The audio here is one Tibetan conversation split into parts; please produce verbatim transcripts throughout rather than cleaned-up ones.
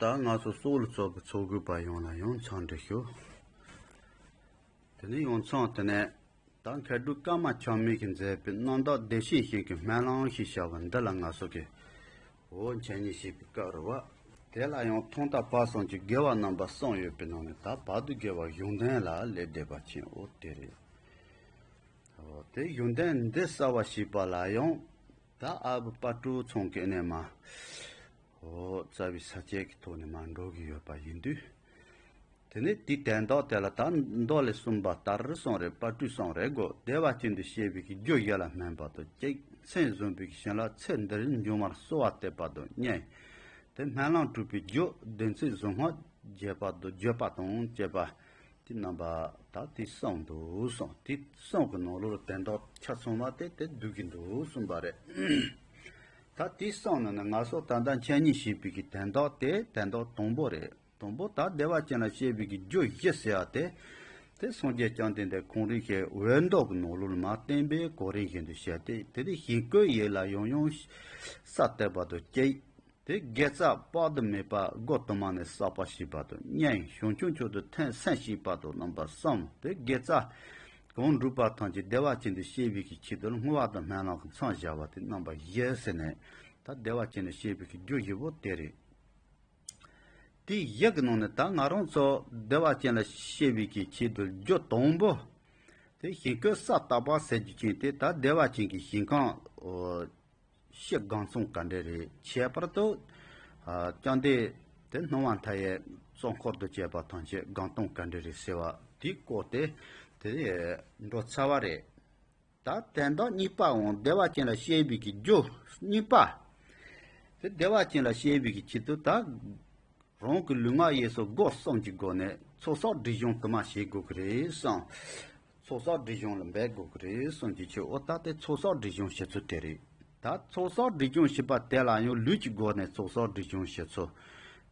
ད་ང་ཚོ་སོག་ལུ་ཚོགས་ཀྱི་ཚོགས་དགོས་པ་ཡོངས་ལ་ཡང་འཚམས་འདྲི་ཞུ། དེ་ནས་ཡང་འཚམས་དེ་ནས་ད་མཁས་གྲུབ་ཀརྨ་ཆགས་མེད་ཀྱིས་མཛད་པའི་རྣམ་དག་བདེ་གཤེགས་ཞིང་གི་སྨོན་ལམ་ཞེས་བྱ་བ་འདི་ལ་ང་ཚོ་གིས་འོ་འཆད་ཉན་བྱེད་པའི་སྐབས་རེད་བ། དེ་ལ་ཡང་ཐོག་མཐའ་བར་གསུམ་གྱི་དགེ་བ་རྣམ་པ་གསུམ་ཡོད་པའི་ནང་ནས་ད་བར་དུ་དགེ་བ་གཞུང་དོན་ལ་ལས་འདས་པ་ཅན་འོ་དེ་རེད། འོ་དེ་གཞུང་དོན་འདི་གསལ་བར་བྱེད་པ་ལ་ཡང་ད་ཨ་བུ་དཔལ་སྤྲུལ་ཚང་གི་ཨ་ནེ་མ། འོ་རྩ་བའི་ས་བཅད་ཀྱི་ཐོག་ནས་མར་འགྲོ་གི་ཡོད་པ་ཡིན་དུས། དེ་ནས་དེའི་དོན་དག་དེ་ལ་ད་མདོ་ལས་གསུངས་པ་ལྟར་གསུམ་རེ་དཔལ་སྤྲུལ་གསུམ་རེ་དགོས། བདེ་བ་ཅན་དུ་སྐྱེ་བའི་གི་རྒྱུ་བཞི་ལ་སྨོན་པ་དང་གཅིག་མཚན་བཟུང་བའི་གི་བྱིན་རླབས་ཚེ་འདིར་འབྱུང་བར་གསོལ་བ་འདེབས་པ་དང་གཉིས། དེ་སྨོན་ལམ་གྲུབ་པའི་རྒྱུ་བདེན་ཚིག་གཟུངས་སྔགས་བརྗོད་པ་དང་བརྗོད་པ་དང་བཅས་པ། དེ་རྣམ་པ་ད་དེ་གསུངས་འདུག་གསུངས། དེ་གསུངས་ཀྱི་ནང་ལོགས་ལ་དོན་དག་ཆ་ཚང་བ་དེ་དེ་འདུག་གི་འདུག་གསུངས་པ་རེད། ད་དེ་གསུངས་ནས་ནི་ང་ཚོ་ད་ལྟ་འཆད་ཉན་བྱེད་པའི་གི་དོན་དག་དེ་དོན་དག་དང་པོ་རེད། དང་པོ་ད་བདེ་བ་ཅན་ལ་སྐྱེ་བའི་གི་རྒྱུ་བཞི་ཟེར་བ་དེ། དེ་སངས་རྒྱས་བཅོམ་ལྡན་འདས་ཁོང་རང་གི་འོད་མདོག་གི་ནང་ལོགས་ལ་མ་བསྟན་པའི་གོ་རིམ་བཞིན་དུ་བཤད་དེ་དེ་དེ་ཞིང་བཀོད་ཡིད་ལ་ཡང་ཡང་ས་བརྟན་པ་དང་གཅིག་དེ་དགེ་རྩ་དཔག་ཏུ་མེད་པ་སྒོ་དུ་མ་ནས་བསགས་པ་ཞེས་པ་དང་གཉིས། བྱང་ཆུབ་མཆོག་ཏུ་ཐིམ་སེམས་ཞེས་པ་དང་རྣམ་པ་གསུམ། དེ་དགེ་རྩ་གང་བསྒྲུབས་པ་ཐམས་ཅད་བདེ་བ་ཅན་དུ་སྐྱེ་བའི་གི་ཆེད་དུ་བསྔོ་བ་དང་སྨོན་ལམ་གྱི་མཚམས་བཞག་པ་དེ་རྣམ་པ་བཞི་ཟེར་ནས་ད་བདེ་བ་ཅན་དུ་སྐྱེ་བའི་གི་རྒྱུ་བཞི་པོ་དེ་རེད། དེ་བཞི་གི་ནང་ནས་ད་ང་རང་ཚོ་བདེ་བ་ཅན་ལ་སྐྱེ་བའི་གི་ཆེད་དུ་རྒྱུ་དང་པོ། དེ་ཞིང་བཀོད་ས་བརྟན་པ་ཟེར་རྒྱུ་ཅན་དེ་ད་བདེ་བ་ཅན་གྱི་ཞིང་ཁམས། ཕྱི་སྒང་གཙང་ག་འདྲ་རེད། ཁྱད་པར་དུ། ཨ་ཅང་དེ་དེ་སྣང་བ་མཐའ་ཡས་གཙོ་འཁོར་དུ་བྱས་པ་ཐམས་ཅད་སྒང་སྟེང་ག་འདྲ་རེད་ཟེར་བ་དེའི་སྐོར་དེ་དེ་འགྲོ་ཚར་བ་རེད། ད་དོན་དག་གཉིས་པའང་བདེ་བ་ཅན་ལ་སྐྱེ་བའི་གི་རྒྱུ་གཉིས་པ། དེ་བདེ་བ་ཅན་ལ་སྐྱེ་བའི་གི་ཆེད་དུ་ད། རང་གི་ལུས་ངག་ཡིད་གསུམ་སྒོ་གསུམ་གྱི་སྒོ་ནས་ཚོགས་བསགས་སྒྲིབ་སྦྱོང་དུ་མ་བྱེད་དགོས་ཀྱི་རེད་བསམ། ཚོགས་བསགས་སྒྲིབ་སྦྱོང་ལ་འབད་དགོས་ཀྱི་རེད་བསམ་གྱི་ཆེད་འོ་ད་དེ་ཚོགས་བསགས་སྒྲིབ་སྦྱོང་བྱེད་ཚུལ་དེ་རེད། ད་ཚོགས་བསགས་སྒྲིབ་སྦྱོང་བྱེད་པ་དེ་ལ་ཡང་ལུས་ཀྱི་སྒོ་ནས་ཚོགས་བསགས་སྒྲིབ་སྦྱོང་བྱེད་ཚུལ།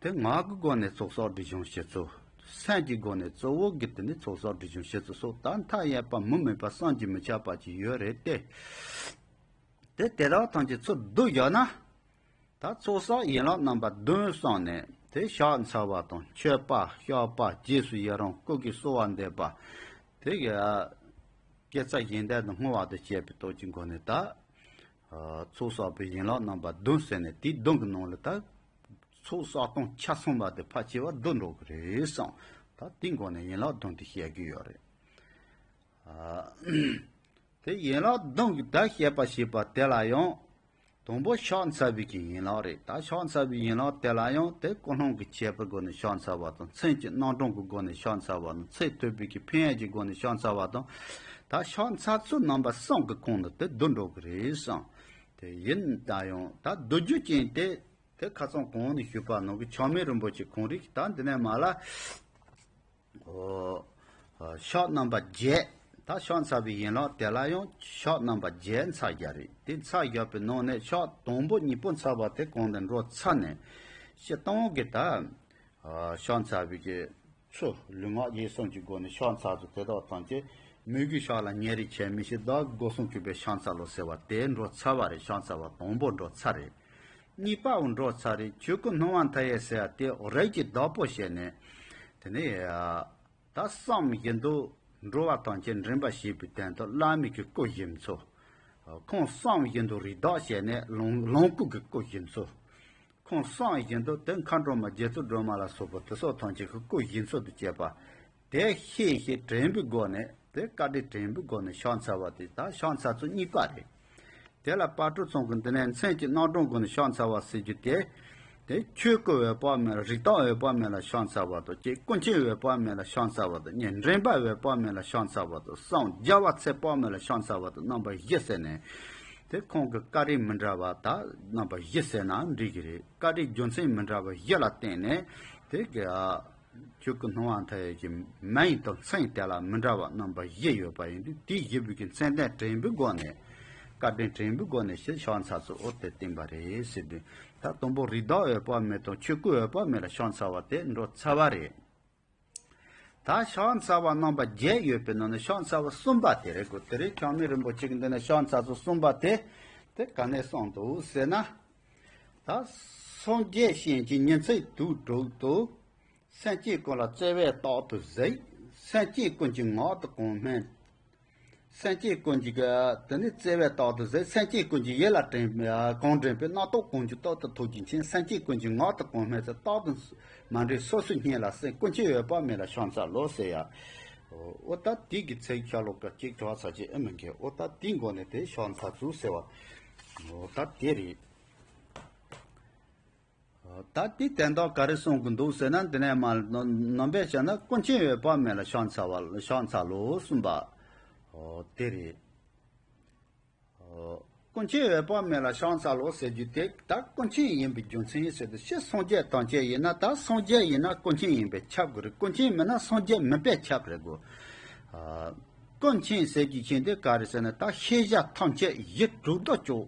དེ་ངག་གི་སྒོ་ནས་ཚོགས་བསགས་སྒྲིབ་སྦྱོང་བྱེད་ཚུལ། སེམས་ཀྱི་སྒོ་ནས་གཙོ་བོ་གི་དེ་ནི་ཚོགས་བསགས་སྒྲིབ་སྦྱོང་བྱེད་ཚུལ་སོགས་ད་མཐའ་ཡས་པ་མུ་མེད་པ་བསམ་གྱིས་མི་ཁྱབ་པ་ཅིག་ཡོད་རེད་དེ། དེ་དེ་དག་ཐམས་ཅད་ཚུར་བསྡུ་བཞག་ན། ད་ཚོགས་བསགས་ཡན་ལག་རྣམ་པ་བདུན་གསུངས་ནས་དེ་ཕྱག་འཚལ་བ་དང་མཆོད་པ་བཤགས་པ་རྗེས་སུ་ཡི་རང་སྐུ་གི་གསོལ་བ་འདེབས་པ། དེ་གི་དགེ་རྩ་གཞན་དོན་དུ་བསྔོ་བ་དང་བཅས་པའི་སྟོབས་ཀྱི་སྒོ་ནས་ད་ཚོགས་བསགས་པའི་ཡན་ལག་རྣམ་པ་བདུན་ཟེར་ནས་དེའི་བདུན་གྱི་ནང་ལ་ད་ཚོགས་བསགས་སྟངས་ཆ་ཚང་བ་དེ་ཕལ་ཆེ་བ་བསྡུ་འགྲོ་གི་རེད་བསམ། ད་དེའི་སྒོ་ནས་ཡན་ལག་བདུན་དེ་བཤད་ཀྱི་ཡོད་རེད། དེ་ཡན་ལག་བདུན་གྱི་བརྡ་བཤད་པ་ཞེས་པ་དེ་ལ་ཡང་། དང་པོ་ཕྱག་འཚལ་བའི་གི་ཡན་ལག་རེད། ད་ཕྱག་འཚལ་བའི་ཡན་ལག་དེ་ལ་ཡང་དེ་ཀུན་སློང་གི་ཁྱད་པར་སྒོ་ནས་ཕྱག་འཚལ་བ་དང་མཚན་གྱི་རྣམ་གྲངས་ཀྱི་སྒོ་ནས་ཕྱག་འཚལ་བ་དང་ཚེ་ཐུབ་པའི་གི་ཕན་ཡོན་གྱི་སྒོ་ནས་ཕྱག་འཚལ་བ་དང་། ད་ཕྱག་འཚལ་ཚུལ་རྣམ་པ་གསུམ་གྱི་ཁོངས་ནས་དེ་བསྡུ་འགྲོ་གི་རེད་བསམ། དེ་ཡིན་ད་ཡང་ད་བསྡུ་རྒྱུ་ཅན་དེ། དེ་ཁ་སང་གོང་ནས་ཞུས་པ་ནང་གི་ཆགས་མེད་རིན་པོ་ཆེ་ཁོང་རིགས་ད་འདི་ནས་མ་ལ། ཨོ། ཕྱག་རྣམ་པ་བརྒྱད། ད་ཕྱག་འཚལ་བའི་ཡན་ལག་དེ་ལ་ཡང་ཕྱག་རྣམ་པ་བརྒྱད་འཚལ་རྒྱ་རེད། དེ་འཚལ་རྒྱ་པའི་ནང་ནས་ཕྱག་དང་པོ་གཉིས་པོ་འཚལ་བ་དེ་གོང་དུ་འགྲོ་ཚར་ནས། སྤྱིར་བཏང་གི་ད། ཕྱག་འཚལ་བའི་གི་ཚུལ་ལུས་ངག་ཡིད་གསུམ་གྱི་སྒོ་ནས་ཕྱག་འཚལ་ཚུལ་དེ་དག་ཐམས་ཅད་མོས་གུས་ཕྱག་ལ་ཉེ་རིང་ཆད་མི་ཤེས་བདག་སྒོ་གསུམ་གུས་པས་ཕྱག་འཚལ་ལོ་ཟེར་བ་དེ་འགྲོ་ཚར་བ་རེད། ཕྱག་འཚལ་བ་དང་པོ་འགྲོ་ཚར་རེད། གཉིས་པའང་འགྲོ་ཚར་རེད། ཆོས་སྐུ་སྣང་བ་མཐའ་ཡས་ཟེར་བ་དེ་རིགས་ཀྱི་བདག་པོ་བྱས་ནས། དེ་ནས་ད་བསམ་བཞིན་དུ་འགྲོ་བ་ཐམས་ཅད་འདྲེན་པར་བྱེད་པའི་དོན་དུ་བླ་མེད་ཀྱི་སྐུ་བཞེངས་ཚུལ། ཁོང་བསམ་བཞིན་དུ་རིགས་བདག་བྱས་ནས་ལོངས་ལོངས་སྐུ་གི་སྐུ་བཞེངས་ཚུལ། ཁོང་བསམ་བཞིན་དུ་དེ་མཁའ་འགྲོ་མ་རྗེ་བཙུན་སྒྲོལ་མ་ལ་སོགས་པ་དེ་སོགས་ཐམས་ཅད་ཀྱི་སྐུ་བཞེངས་ཚུལ་དུ་བྱས་པ། དེ་ཤེས་ཤེས་དྲན་པའི་སྒོ་ནས་དེ་བཀའ་དྲིན་དྲན་པའི་སྒོ་ནས་ཕྱག་འཚལ་བ་དེ་ད་ཕྱག་འཚལ་ཚུལ་གཉིས་པ་རེད། དེ་ལ་དཔལ་སྤྲུལ་ཚང་གི་འདི་ནས་མཚན་གྱི་རྣམ་གྲངས་སྒོ་ནས་ཕྱག་འཚལ་བ་ཟེར་རྒྱུ་དེ། དེ་ཆོས་སྐུ་འོད་དཔག་མེད་ལ་རིགས་བདག་འོད་དཔག་མེད་ལ་ཕྱག་འཚལ་བ་དང་གཅིག་ཀུན་མཁྱེན་འོད་དཔག་མེད་ལ་ཕྱག་འཚལ་བ་དང་གཉིས་འདྲེན་པ་འོད་དཔག་མེད་ལ་ཕྱག་འཚལ་བ་དང་གསུམ་རྒྱལ་བ་ཚེ་དཔག་མེད་ལ་ཕྱག་འཚལ་བ་དང་རྣམ་པ་བཞི་ཟེར་ནས། དེ་ཁོང་གི་བཀའ་དྲིན་མི་འདྲ་བ་ད་རྣམ་པ་བཞི་ཟེར་ན་འགྲིག་གི་རེད། བཀའ་དྲིན་རྒྱུ་མཚན་མི་འདྲ་བ་བཞི་ལ་བརྟེན་ནས་དེ་གི་ཨ། ཆོས་སྐུ་སྣང་བ་མཐའ་ཡས་ཀྱི་མིང་དང་མཚན་དེ་ལ་མི་འདྲ་བ་རྣམ་པ་བཞི་ཡོད་པ་ཡིན་དུས་དེའི་བཞི་པོའི་གི་མཚན་ལྡན་དྲན་པའི་སྒོ་ནས་བཀའ་དྲིན་དྲན་པའི་སྒོ་ནས་ཞེས་ཕྱག་འཚལ་ཚུལ་འོ་དེ་བསྟན་པ་རེད་ཟེར་དུས་ད་དང་པོ་རིགས་བདག་འོད་དཔག་མེད་དང་ཆོས་སྐུ་འོད་དཔག་མེད་ལ་ཕྱག་འཚལ་བ་དེ་འགྲོ་ཚར་བ་རེད། ད་ཕྱག་འཚལ་བ་རྣམ་པ་བརྒྱད་ཡོད་པའི་ནང་ནས་ཕྱག་འཚལ་བ་གསུམ་པ་དེ་རེད་གོ། དེ་རིང་ཆགས་མེད་རིན་པོ་ཆེ་གི་འདི་ནས་ཕྱག་འཚལ་ཚུལ་གསུམ་པ་དེ་དེ་ག་ནས་གསུངས་འདུག་ཟེར་ན། ད་སངས་རྒྱས་བྱིན་གྱིས་ཉི་ཚེ་དུས་དྲུག་ཏུ། སེམས་ཅན་ཀུན་ལ་བརྩེ་བས་རྟག་ཏུ་གཟིགས། སེམས་ཅན་ཀུན་གྱི་ངག་ཏུ་གོང་སྨྲས། སེམས་ཅན་ཀུན་གྱི་དེ་ནི་བརྩེ་བས་རྟག་ཏུ་གཟིགས། སེམས་ཅན་ཀུན་གྱི་ཡིད་ལ་དྲན་གང་དྲན་པའི། རྣམ་རྟོག་ཀུན་གྱི་རྟག་ཏུ་ཐུགས་རྗེ་ཆེན། སེམས་ཅན་ཀུན་གྱི་ངག་ཏུ་གོང་སྨྲས་ཚེ། རྟག་ཏུ་མ་འདྲེས་སོ་སོའི་སྙན་ལ་གསན། ཀུན་མཁྱེན་འོད་དཔག་མེད་ལ་ཕྱག་འཚལ་ལོ་ཟེར་ཡ། འོ་ད་དེ་གི་ཚིག་ཤ་ལོ་ཀ་གཅིག་གྲགས་ཚ་ཅེས་ཨེ་མི་འགལ། འོ་ད་དེའི་མགོ་ནས་དེ་ཕྱག་འཚལ་ཚུལ་ཟེར་བ། འོ་ད་དེ་རེད། ད་དེ་དོན་དག་ག་རེ་གསུང་གི་འདུག་ཟེར་ན། འདི་ནས་མར་ནང་པས་བྱས་ན་ཀུན་མཁྱེན་འོད་དཔག་མེད་ལ་ཕྱག་འཚལ་བ། ཕྱག་འཚལ་ལོ་གསུངས་པ། འོ་དེ་རེད། འོ་ཀུན་མཁྱེན་འོད་དཔག་མེད་ལ་ཕྱག་འཚལ་ལོ་ཟེར་རྒྱུ་དེ། ད་ཀུན་མཁྱེན་ཡིན་པའི་རྒྱུ་མཚན་ཟེར་དུས་ཕྱི་སངས་རྒྱས་ཐམས་ཅད་ཡིན་ན། ད་སངས་རྒྱས་ཡིན་ན་ཀུན་མཁྱེན་ཡིན་པས་ཁྱབ་དགོས་རེད། ཀུན་མཁྱེན་མིན་ན་སངས་རྒྱས་མིན་པས་ཁྱབ་རེད་གོ། ཀུན་མཁྱེན་ཟེར་རྒྱུ་མཁན་དེ་ག་རེ་ཟེར་ན། ད་ཤེས་བྱ་ཐམས་ཅད་ཡིད་དྲུག་ཏུ་བཅུག།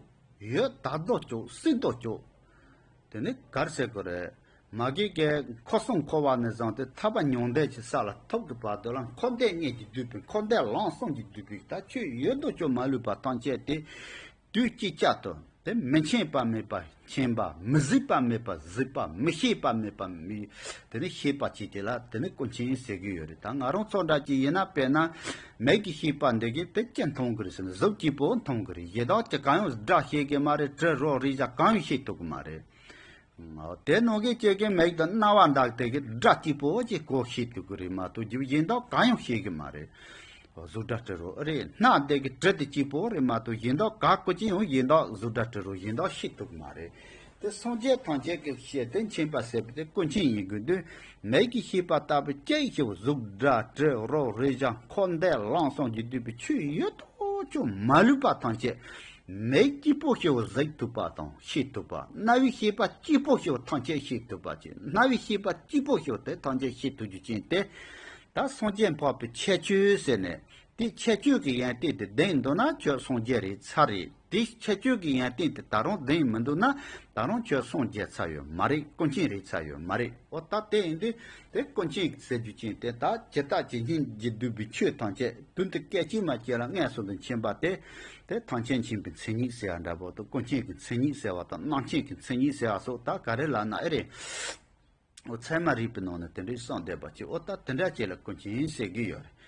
ཡུལ་དག་ཏུ་བཅུག། སྲིད་དུ་བཅུག། དེ་ནི་ག་རེ་ཟེར་དགོས་རེད། མ་གི་གའི་འཁོར་གསུམ་འཁོར་བ་ནས་བཟུང་སྟེ་ཐར་པ་མྱང་འདས་ཀྱི་ས་ལ་ཐུག་གི་བར་དུ་ལ། འཁོར་འདས་གཉིས་ཀྱིས་བསྡུས་པའི། འཁོར་འདས་ལམ་གསུམ་གྱིས་བསྡུས་པའི། ད་ཆོས་ཡོད་དོ་ཅོག་མ་ལུས་པ་ཐམས་ཅད་དེ་དུས་གཅིག་ཅར་དུ་དེ་མི་མཁྱེན་པ་མེད་པ་མཁྱེན་པ། མི་གཟིགས་པ་མེད་པ་གཟིགས་པ། མི་ཤེས་པ་མེད་པ་མི། དེ་ནི་ཤེས་པ་བྱས་ཏེ་ལ་དེ་ནི་ཀུན་མཁྱེན་ཟེར་གི་ཡོད་རེད། ད་ང་རང་ཚོ་འདྲ་ཅིག་ཡིན་ན། དཔེར་ན་མིག་གིས་ཤེས་པ་འདི་གིས་དེ་ཅི་མཐོང་གི་རེད་ཟེར་ན། གཟུགས་གཅིག་པོ་མཐོང་གི་རེད། གཞན་དག་ཅི་གང་ཡང་སྒྲ་ཤེས་གི་མ་རེད། དྲི་རོ་རེག་བྱ་གང་ཡང་ཤེས་ཐུབ་གི་མ་རེད། དེ་ནང་གི་ཅིག་གི་མིག་དང་རྣ་བ་འདྲ་དེ་གིས་སྒྲ་གཅིག་པོ་ཅིག་གོ་ཤེས་ཐུབ་ཀྱི་རེད་མ་གཏོགས། གཞན་དག་གང་ཡང་ཤེས་ཀྱི་མ་རེད། གཟུགས་སྒྲ་དྲི་རོ་ཨེ་རེད། སྣ་དེ་གིས་དྲི་དེ་གཅིག་པོ་རེད་མ་གཏོགས། གཞན་དག་ག་གོ་ཅི་ཡང་གཞན་དག་གཟུགས་སྒྲ་དྲི་རོ་གཞན་དག་ཤེས་ཐུབ་ཀྱི་མ་རེད། དེ་སངས་རྒྱས་ཐམས་ཅད་ཀྱི་ཞལ་དེ་མཁྱེན་པ་ཟེར་བ་དེ་ཀུན་མཁྱེན་ཡིན་དགོས་དུས། མིག་གིས་ཤེས་པ་ལྟ་བུ་ཅིག་ཤེས་པ། གཟུགས་སྒྲ་དྲི་རོ་རེག་བྱ་འཁོར་འདས་ལམ་གསུམ་གྱིས་བསྡུས་པའི་ཆོས་ཡོད་དོ་ཅོག་མ་ལུས་པ་ཐམས་ཅད། མིག་གཅིག་པོ་ཤེས་པ་གཟིགས་ཐུབ་པ་དང་ཤེས་ཐུབ་པ། རྣ་བའི་ཤེས་པ་གཅིག་པོ་ཤེས་པ་ཐམས་ཅད་ཤེས་ཐུབ་པ་ཅིག། རྣ་བའི་ཤེས་པ་གཅིག་པོ་ཤེས་པ་དེ་ཐམས་ཅད་ཤེས་ཐུབ་རྒྱུ་ཅན་དེ། ད་སངས་རྒྱས་འཕགས་པའི་ཁྱད་ཆོས་ཟེར་ནས། དེ་ཁྱད་ཆོས་ཀྱི་ཡོན་ཏན་དེ་ལྡན་འདུག་ན་ཁྱོད་སངས་རྒྱས་རེད་ཚར་རེད། དེ་ཁྱད་ཆོས་ཀྱི་ཡོན་ཏན་དེ་ད་རུང་ལྡན་མི་འདུག་ན། ད་རུང་ཁྱོད་སངས་རྒྱས་ཚར་ཡོད་མ་རེད། ཀུན་མཁྱེན་རེད་ཚར་ཡོད་མ་རེད། འོ་ད་དེ་ཡིན་དུས་དེ་ཀུན་མཁྱེན་ཟེར་རྒྱུ་ཅན་དེ། ད་ཇི་ལྟ་ཇི་སྙེད་ཀྱིས་བསྡུས་པའི་ཆོས་ཐམས་ཅད་དོན་དུ་སྐད་ཅིག་མ་གཅིག་ལ་མངོན་སུམ་དུ་མཁྱེན་པ་དེ། དེ་ཐམས་ཅད་མཁྱེན་པའི་མཚན་ཉིད་ཟེར་བ་འདྲ་པོ་དང་། ཀུན་མཁྱེན་གྱི་མཚན་ཉིད་ཟེར་བ་དང་། རྣམ་མཁྱེན་གྱི་མཚན་ཉིད་ཟེར་བ་སོགས་ད་ག་རེ་ལབ་ན་ཨེ་རེད། འོ་ཚད་མ་རིག་པའི་ནང་ནས་དེ་འདྲའི་གསུངས་བསྡད་པ་ཅིག། འོ་ད་དེ་འདྲ་ཅིག་ལ་ཀུན་མཁྱེན་ཟེར་གྱི་ཡོད་རེད།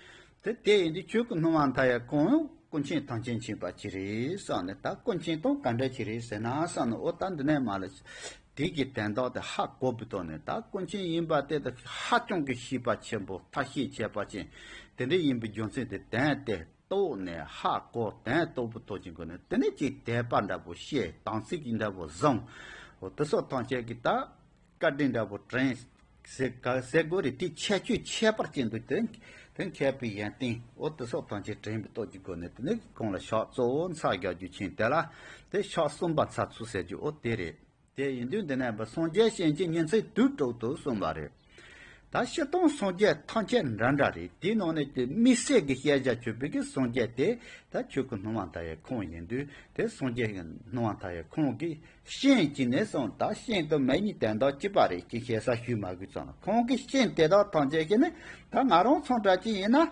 དེ་དེ་ཡིན་དུས་ཆོས་ཀྱི་སྣང་བ་མཐའ་ཡས་ཁོང་ཀུན་མཁྱེན་ཐམས་ཅད་མཁྱེན་པ་ཅིག་རེད་བསམ་ནས། ད་ཀུན་མཁྱེན་དང་ག་འདྲ་ཅིག་རེད་ཟེར་ན་བསམ་ནས། འོ་ད་འདི་ནས་མར་ལ་དེ་གི་དོན་དག་དེ་ཧ་གོ་བའི་ཐོག་ནས། ད་ཀུན་མཁྱེན་ཡིན་པ་དེ་དང་ཧ་ཅང་གི་ཤེས་པ་ཆེན་པོ་ཐབས་ཤེས་ཁྱད་པར་ཅན་དེ་འདྲ་ཡིན་པའི་རྒྱུ་མཚན་དེ་དོན་དེ་རྟོགས་ནས་ཧ་གོ། དོན་རྟོགས་པའི་ཐོག་ཅིག་གོ་ནས། དེ་ནས་ཅིག་དད་པ་འདྲ་པོ་སྐྱེས། དམ་ཚིག་གི་འདྲ་པོ་བཟང་། འོ་དེ་སོགས་ཐམས་ཅད་ཀྱིས་ད་བཀའ་དྲིན་འདྲ་པོ་དྲན་ཟེར་ག་ཟེར་དགོས་རེད། དེ་ཁྱད་ཆོས་ཁྱད་པར་ཅན་དུ་དེ་དེ་མཁས་པའི་ཡོན་ཏན། འོ་དེ་སོགས་ཐམས་ཅད་དྲན་པའི་སྟོབས་ཀྱི་སྒོ་ནས། དེ་ནས་གོང་ལ་ཕྱག་གཙོ་བོ་འཚལ་རྒྱག་རྒྱུ་ཅན་དེ་ལ་དེ་ཕྱག་གསུམ་པ་འཚལ་ཚུལ་ཟེར་རྒྱུ་འོ་དེ་རེད། དེ་ཡིན་དུས་འདི་ནས་སངས་རྒྱས་བྱིན་གྱིས་ཉི་ཚེ་དུས་དྲུག་ཏུ་གསུངས་པ་རེད། ད་སྤྱིར་བཏང་སངས་རྒྱས་ཐམས་ཅད་འདྲ་འདྲ་རེད། དེའི་ནང་ནས་དེ་དམིགས་བསལ་གྱི་ཤེས་བྱ་ཆོད་པའི་གི་སངས་རྒྱས་དེ། ད་ཆོས་ཀྱི་སྣང་བ་མཐའ་ཡས་ཁོང་ཡིན་དུས། དེ་སངས་རྒྱས་ཀྱི་སྣང་བ་མཐའ་ཡས་ཁོང་གི་ཤིང་གཅིག་ནས་བཟུང་། ད་ཤིང་དང་མིག་གཉིས་དོན་དག་གཅིག་པ་རེད། ཅིག་ཞེ་ས་ཞུས་མ་དགོས་ཙང་། ཁོང་གི་ཤིང་དེ་དག་ཐམས་ཅད་ཀྱིས་ནི། ད་ང་རང་ཚོ་འདྲ་ཅིག་ཡིན་ན།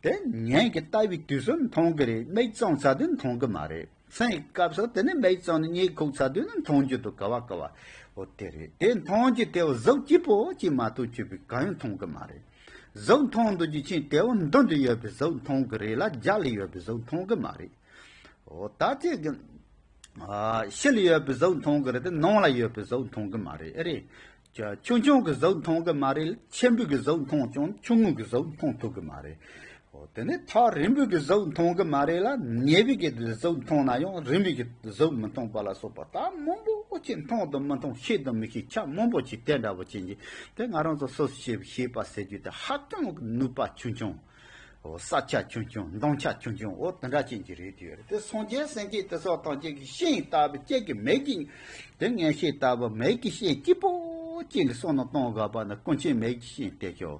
དེ་ཉིན་གྱི་ལྟ་བའི་དུས་སུ་མཐོང་གི་རེད། མིག་བཙུམས་ཚར་དུས་མཐོང་གི་མ་རེད། མཚན་གྱི་སྐབས་སུ་དེ་ནི་མིག་བཙུམས་ནས་གཉིད་ཁུག་ཚར་དུས་ནི་མཐོང་རྒྱུ་དང་ག་བ་ག་བ། འོ་དེ་རེད། དེ་མཐོང་རྒྱུ་དེ་གཟུགས་གཅིག་པོ་གཅིག་མ་གཏོགས་ཆོད་པའི་གང་ཡང་མཐོང་གི་མ་རེད། གཟུགས་མཐོང་འདུག་རྒྱུ་ཅན་དེ་འོ་མདུན་དུ་ཡོད་པའི་གཟུགས་མཐོང་གི་རེད་ལ། རྒྱབ་ལ་ཡོད་པའི་གཟུགས་མཐོང་གི་མ་རེད། འོ་ད་ཅིག་གི། ཨ། ཕྱི་ལ་ཡོད་པའི་གཟུགས་མཐོང་གི་རེད་དེ། ནང་ལ་ཡོད་པའི་གཟུགས་མཐོང་གི་མ་རེད། ཨེ་རེད། ཆུང་ཆུང་གི་གཟུགས་མཐོང་གི་མ་རེད། ཆེན་པོའི་གི་གཟུགས་མཐོང་ཀྱང་ཆུང་ངུའི་གི་གཟུགས་མཐོང་ཐུབ་གི་མ་རེད། འོ་དེ་ནས་ཐག་རིང་པོའི་གི་གཟུགས་མཐོང་གི་མ་རེད་ལ། ཉེ་བའི་གི་གཟུགས་མཐོང་ན་ཡང་རིང་བའི་གི་གཟུགས་མི་མཐོང་པ་ལ་སོགས་པ། ད་མང་པོ་ཅིག་མཐོང་དང་མི་མཐོང་། ཤེས་དང་མི་ཤེས། ཆ་མང་པོ་ཅིག་དེ་འདྲ་བོ་ཅན་གྱི། དེ་ང་རང་ཚོ་སོ་སོ་ཤེས་པའི་ཤེས་པ་ཟེར་རྒྱུ་དེ་ཧ་ཅང་གི་ནུས་པ་ཆུང་ཆུང་། འོ་ས་ཆ་ཆུང་ཆུང་། འདང་ཆ་ཆུང་ཆུང་། འོ་དེ་འདྲ་ཅན་གྱི་རེད་དེ་ཡོད་རེད། དེ་སངས་རྒྱས་སེང་གེ་དེ་སོགས་ཐམས་ཅད་ཀྱི་ཤིང་ལྟ་བུ་ཅན་གྱི་མིག་གིས་དེ་མངོན་ཤེས་ལྟ་བུ། མིག་གི་ཤིང་གཅིག་པོ་ཅན་གྱི་བསམ་བློ་གཏོང་དགོས་པ་ནི་ཀུན་མཁྱེན་མིག་གི་ཤིང་དེ་ཤོག།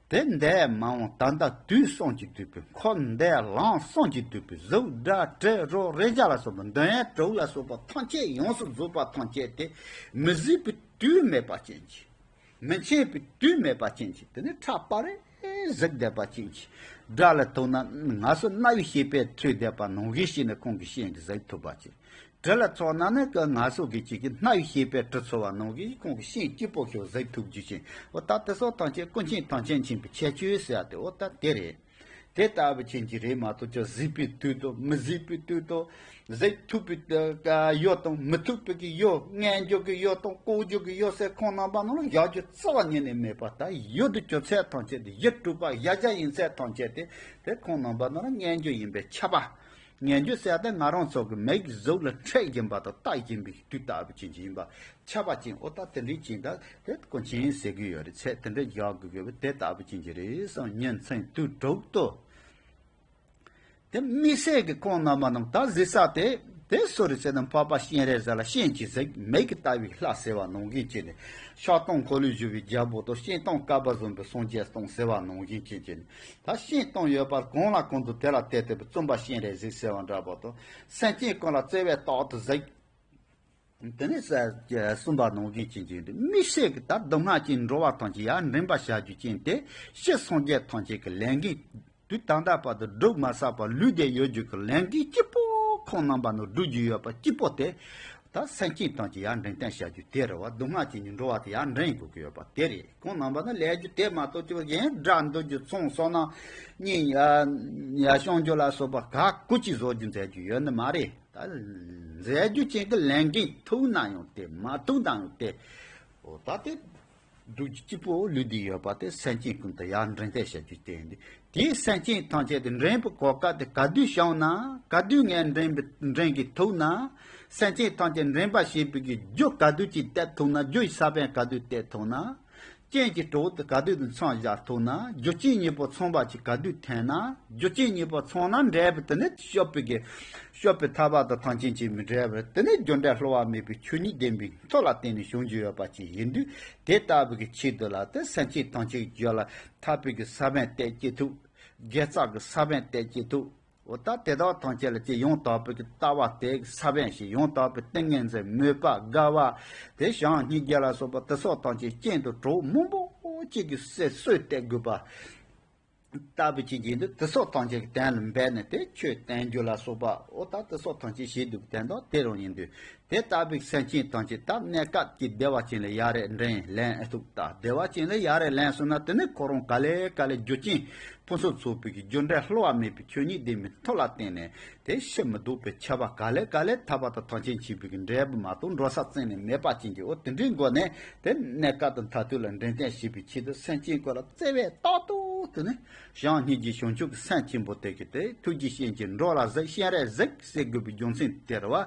དེ་འདས་མ་འོངས་ད་ལྟ་དུས་གསུམ་གྱིས་བསྡུས་པའི། འཁོར་འདས་ལམ་གསུམ་གྱིས་བསྡུས་པའི་གཟུགས་སྒྲ་དྲི་རོ་རེག་བྱ་ལ་སོགས་པ། འདོད་ཡོན་དྲུག་ལ་སོགས་པ་ཐམས་ཅད་ཡོངས་སུ་རྫོགས་པ་ཐམས་ཅད་དེ་མི་གཟིགས་པའི་དུས་མེད་པ་ཅན་གྱི། མི་མཁྱེན་པའི་དུས་མེད་པ་ཅན་གྱི། དེ་ནི་ཕྲ་པ་རེ་གཟིགས་བསྡད་པ་ཅན་གྱི། སྒྲ་ལ་ཐུག་ན་ང་ཚོ་རྣ་བའི་ཤེས་པས་ཐོས་བསྡད་པ་ནང་བཞིན་བྱས་ནས་ཁོང་གི་ཤེས་ཀྱིས་གཟིགས་ཐུབ་པ་ཅན། གྲི་ལ་ཚོགས་ན་ནི་ཀི་ང་སོ་གི་ཅིག་གི་སྣ་ཡི་ཤེས་པའི་གྲི་ཚོ་བ་ནང་གི་ཁོང་གི་ཤིང་སྐྱིད་པོ་ཤོ་ཟིག་ཐུག་རྒྱུ་ཅན། འོ་ད་དེ་སོགས་ཐམས་ཅད་ཀུན་མཁྱེན་ཐམས་ཅད་མཁྱེན་པའི་ཁྱད་ཆོས་ཟེར་ཡ་དེ་འོ་ད་དེ་རེད། དེ་ལྟ་བུ་ཅན་གྱི་རེད་མ་གཏོགས་ཅི་གཟིགས་པའི་དུས་དང་མི་གཟིགས་པའི་དུས་དང་། གཟིགས་ཐུབ་པའི་ཡོད་དང་མི་ཐུབ་པའི་གི་ཡོད། ངན་འཇོག་གི་ཡོད་དང་ལྐོག་འཇོག་གི་ཡོད་ཟེར་ཁོང་རྣམ་པ་ནང་ལ་བཞག་རྒྱུ་རྩ་བ་ཉིད་ནས་མེད་པ། ད་ཡོད་དུ་གྱུར་ཚད་ཐམས་ཅད་དེ་ཡིད་སྤྲུལ་པ་གཞལ་བྱ་ཡིན་ཚད་ཐམས་ཅད་དེ་དེ་ཁོང་རྣམ་པ་ནང་ལ་ངན་འཇོག་ཡིན་པའི་ཁྱབ་པ། ངན་འཇོག་ཟེར་ཏེ་ང་རང་ཚོ་གི་མིག་གཟུགས་ལ་འཕྲད་བཞིན་པ་དང་ལྟ་བཞིན་པའི་དུས་ལྟ་བུ་ཅན་གྱི་ཡིན་པ། ཁྱབ་པ་ཅན། འོ་ད་དེ་འདྲའི་ཅན་ད་དེ་ཀུན་མཁྱེན་ཟེར་གི་ཡོད་རེད། ཚད་དེ་འདྲ་བཞག་དགོས་དགོས་པ་དེ་ལྟ་བུ་ཅན་གྱི་རེད་བསམ། ཉིན་མཚན་དུས་དྲུག་ཏུ། དེ་དམིགས་བསལ་གྱི་ཁོང་རྣམ་པ་རྣམས་ད་གཟིགས་ས་དེ་དེ་སུ་རེད་ཟེར་ན། འཕགས་པ་སྤྱན་རས་གཟིགས་ལ་སྤྱན་གྱིས་གཟིགས། མིག་གིས་ལྟ་བའི་ལྷ་ཟེར་བ་ནང་བཞིན་བྱས་ནས། ཕྱག་སྟོང་འཁོར་ལོས་སྒྱུར་བའི་རྒྱལ་པོ་དང་། སྤྱན་སྟོང་བསྐལ་པ་བཟུང་བའི་སངས་རྒྱས་སྟོང་ཟེར་བ་ནང་བཞིན་བྱས་ནས། ད་སྤྱན་སྟོང་ཡོད་པར་གང་ལ་གང་འདུལ་དེ་ལ་དེ་ལྟ་བུའི་བཙུན་པ་སྤྱན་རས་གཟིགས་ཟེར་བ་འདྲ་པོ་དང་། སེམས་ཅན་ཀུན་ལ་བརྩེ་བས་རྟག་ཏུ་གཟིགས། དེ་ནས་གསུངས་པ་ནང་བཞིན་བྱེད་ཀྱི་འདུག། དམིགས་བསལ་གྱི་ད་སྡུག་བསྔལ་ཅན་འགྲོ་བ་ཐམས་ཅད་ཡར་འདྲེན་པར་བྱ་རྒྱུ་ཅན་དེ་སྤྱིར་སངས་རྒྱས་ཐམས་ཅད་ཀྱི་ལས་འགན། དུས་ད་ལྟ་བར་དུ་སྒྲུབ་མ་བསགས་པར་ལུས་བསྡད་ཡོད་རྒྱུ་གི་ལས་འགན་གཅིག་པོ་ཁོང་རྣམ་པ་ནང་སྒྲུབ་རྒྱུ་ཡོད་པ་གཅིག་པོ་དེ། ད་སེམས་ཅན་ཐམས་ཅད་ཡར་འདྲེན་ཐབས་བྱ་རྒྱུ་དེ་རེད་བ། སྡུག་བསྔལ་ཅན་གྱི་འགྲོ་བ་དེ་ཡར་འདྲེན་དགོས་ཀྱི་ཡོད་པ་དེ་རེད། ཁོང་རྣམ་པ་ནི་ལས་རྒྱུ་དེ་མ་གཏོགས་ཅི་གཞན་དགྲ་འདུལ་རྒྱུ་ཚོང་བསོད་ནམས་གཉིས་ཡ་ཡ་སྐྱོང་རྒྱུ་ལ་སོགས་པ་ག་ཀུ་ཅི་བཟོ་རྒྱུ་མཛད་རྒྱུ་ཡོད་ནི་མ་རེད། ད་མཛད་རྒྱུ་ཅན་གྱི་ལས་འགན་ཐུག་ན་ཡང་དེ་མ་ཐུག་ན་ཡང་དེ། འོ་ད་དེ་སྒྲུབ་རྒྱུ་གཅིག་པོ་ལུས་བསྡད་ཡོད་པ་དེ་སེམས་ཅན་ཀུན་ཏུ་ཡར་འདྲེན་ཐབས་བྱ་རྒྱུ་དེ་ཡིན་དུས། དེའི་སེམས་ཅན་ཐམས་ཅད་དེ་འདྲེན་པའི་གོ་སྐབས་དེ་ག་དུས་བྱུང་ན། ག་དུས་ངས་འདྲེན་པའི་འདྲེན་གྱི་ཐུག་ན། སེམས་ཅན་ཐམས་ཅད་འདྲེན་པར་བྱེད་པའི་གི་རྒྱུ་ག་དུས་ཅིག་གཏད་ཐུབ་ན། རྒྱུ་ཡི་ས་བོན་ག་དུས་གཏད་ཐུབ་ན། རྐྱེན་གྱི་གྲོགས་དེ་ག་དུས་དུ་མཚམས་བཞག་ཐུབ་ན། རྒྱུ་རྐྱེན་གཉིས་པོ་ཚང་བ་ཅིག་ག་དུས་ཐོན་ན། རྒྱུ་རྐྱེན་གཉིས་པོ་ཚང་ན་འབྲས་བུ་དེ་ནི་སྐྱོབ་པའི་གི་སྐྱོབ་པའི་ཐར་པ་དང་ཐམས་ཅད་མཁྱེན་པའི་འབྲས་བུ་དེ་ནི་རྒྱུ་འབྲས་བསླུ་བ་མེད་པའི་ཆོས་ཉིད་བདེན་པའི་མཐུ་ལ་བརྟེན་ནས་བྱུང་རྒྱུ་ཡོད་པ་ཅིག་ཡིན་དུས། དེ་ལྟ་བུ་གི་ཆེད་དུ་ལ་དེ་སེམས་ཅན་ཐམས་ཅད་ཀྱི་རྒྱུད་ལ་ཐར་པའི་གི་ས་བོན་གཏད་ཅི་ཐུབ། དགེ་རྩ་གི་ས་བོན་གཏད་ཅི་ཐུབ། འོ་ད་དེ་དག་ཐམས་ཅད་ལ་ཅི་ཡང་དག་པའི་གི་ལྟ་བ་དེ་གི་ས་བོན་ཞིག། ཡང་དག་པའི་ཏིང་ངེ་འཛིན་མོས་པ་དགའ་བ་དེ་བྱམས་སྙིང་རྗེ་ལ་སོགས་པ་དེ་སོགས་ཐམས་ཅད་རྐྱེན་དང་གྲོགས་མང་པོ་གཅིག་གི་སྲོལ་གཏད་དགོས་པ་ལྟ་བུ་ཅིག་ཡིན་དུས། དེ་སོགས་ཐམས་ཅད་ཀྱི་དོན་ལ་འབད་ནས་དེ་ཆོས་བསྟན་རྒྱུ་ལ་སོགས་པ། འོ་ད་དེ་སོགས་ཐམས་ཅད་བྱེད་དགོས་པའི་དོན་དག་དེ་རང་ཡིན་དུས། དེ་ལྟ་བུའི་སེམས་ཅན་ཐམས་ཅད་ད་གནས་སྐབས་ཀྱི་བདེ་བ་ཅན་ལ་ཡ་རེ་འདྲེན་ལེན་ཨེ་ཐུབ། ད་བདེ་བ་ཅན་ལ་ཡ་རེ་ལེན་སོང་ན་དེ་ནི་ཁོ་རང་ག་ལེ་ག་ལེ་རྒྱུ་རྐྱེན་ཕུན་སུམ་ཚོགས་པའི་གི་རྒྱུ་འབྲས་བསླུ་བ་མེད་པའི་ཆོས་ཉིད་བདེན་པའི་མཐུ་ལ་བརྟེན་ནས་དེ་ཕྱིར་མི་ལྡོག་པའི་ཁྱབ་པ་ག་ལེ་ག་ལེ་ཐར་པ་དང་ཐམས་ཅད་མཁྱེན་པའི་གི་འབྲས་བུ་མ་གཏོགས་འགྲོ་ས་རྩ་ནས་མེད་པ་ཅན་གྱི། འོ་དེ་འདྲའི་སྒོ་ནས་དེ་གནས་སྐབས་དང་མཐར་ཐུག་ལ་འདྲེན་ཐབས་བྱེད་པའི་ཆེད་དུ་སེམས་ཅན་ཀུན་ལ་བརྩེ་བས་རྟག་ཏུ་དེ་ནི་བྱམས་སྙིང་རྗེ་བྱང་ཆུབ་ཀྱི་སེམས་ཆེན་པོ་དེ་གི་དེ་ཐུགས་རྗེ་ཅན་གྱི་འགྲོ་ལ་གཟིགས། སྤྱན་རས་གཟིགས་ཟེར་དགོས་པའི་རྒྱུ་མཚན་དེ་རེད་བ།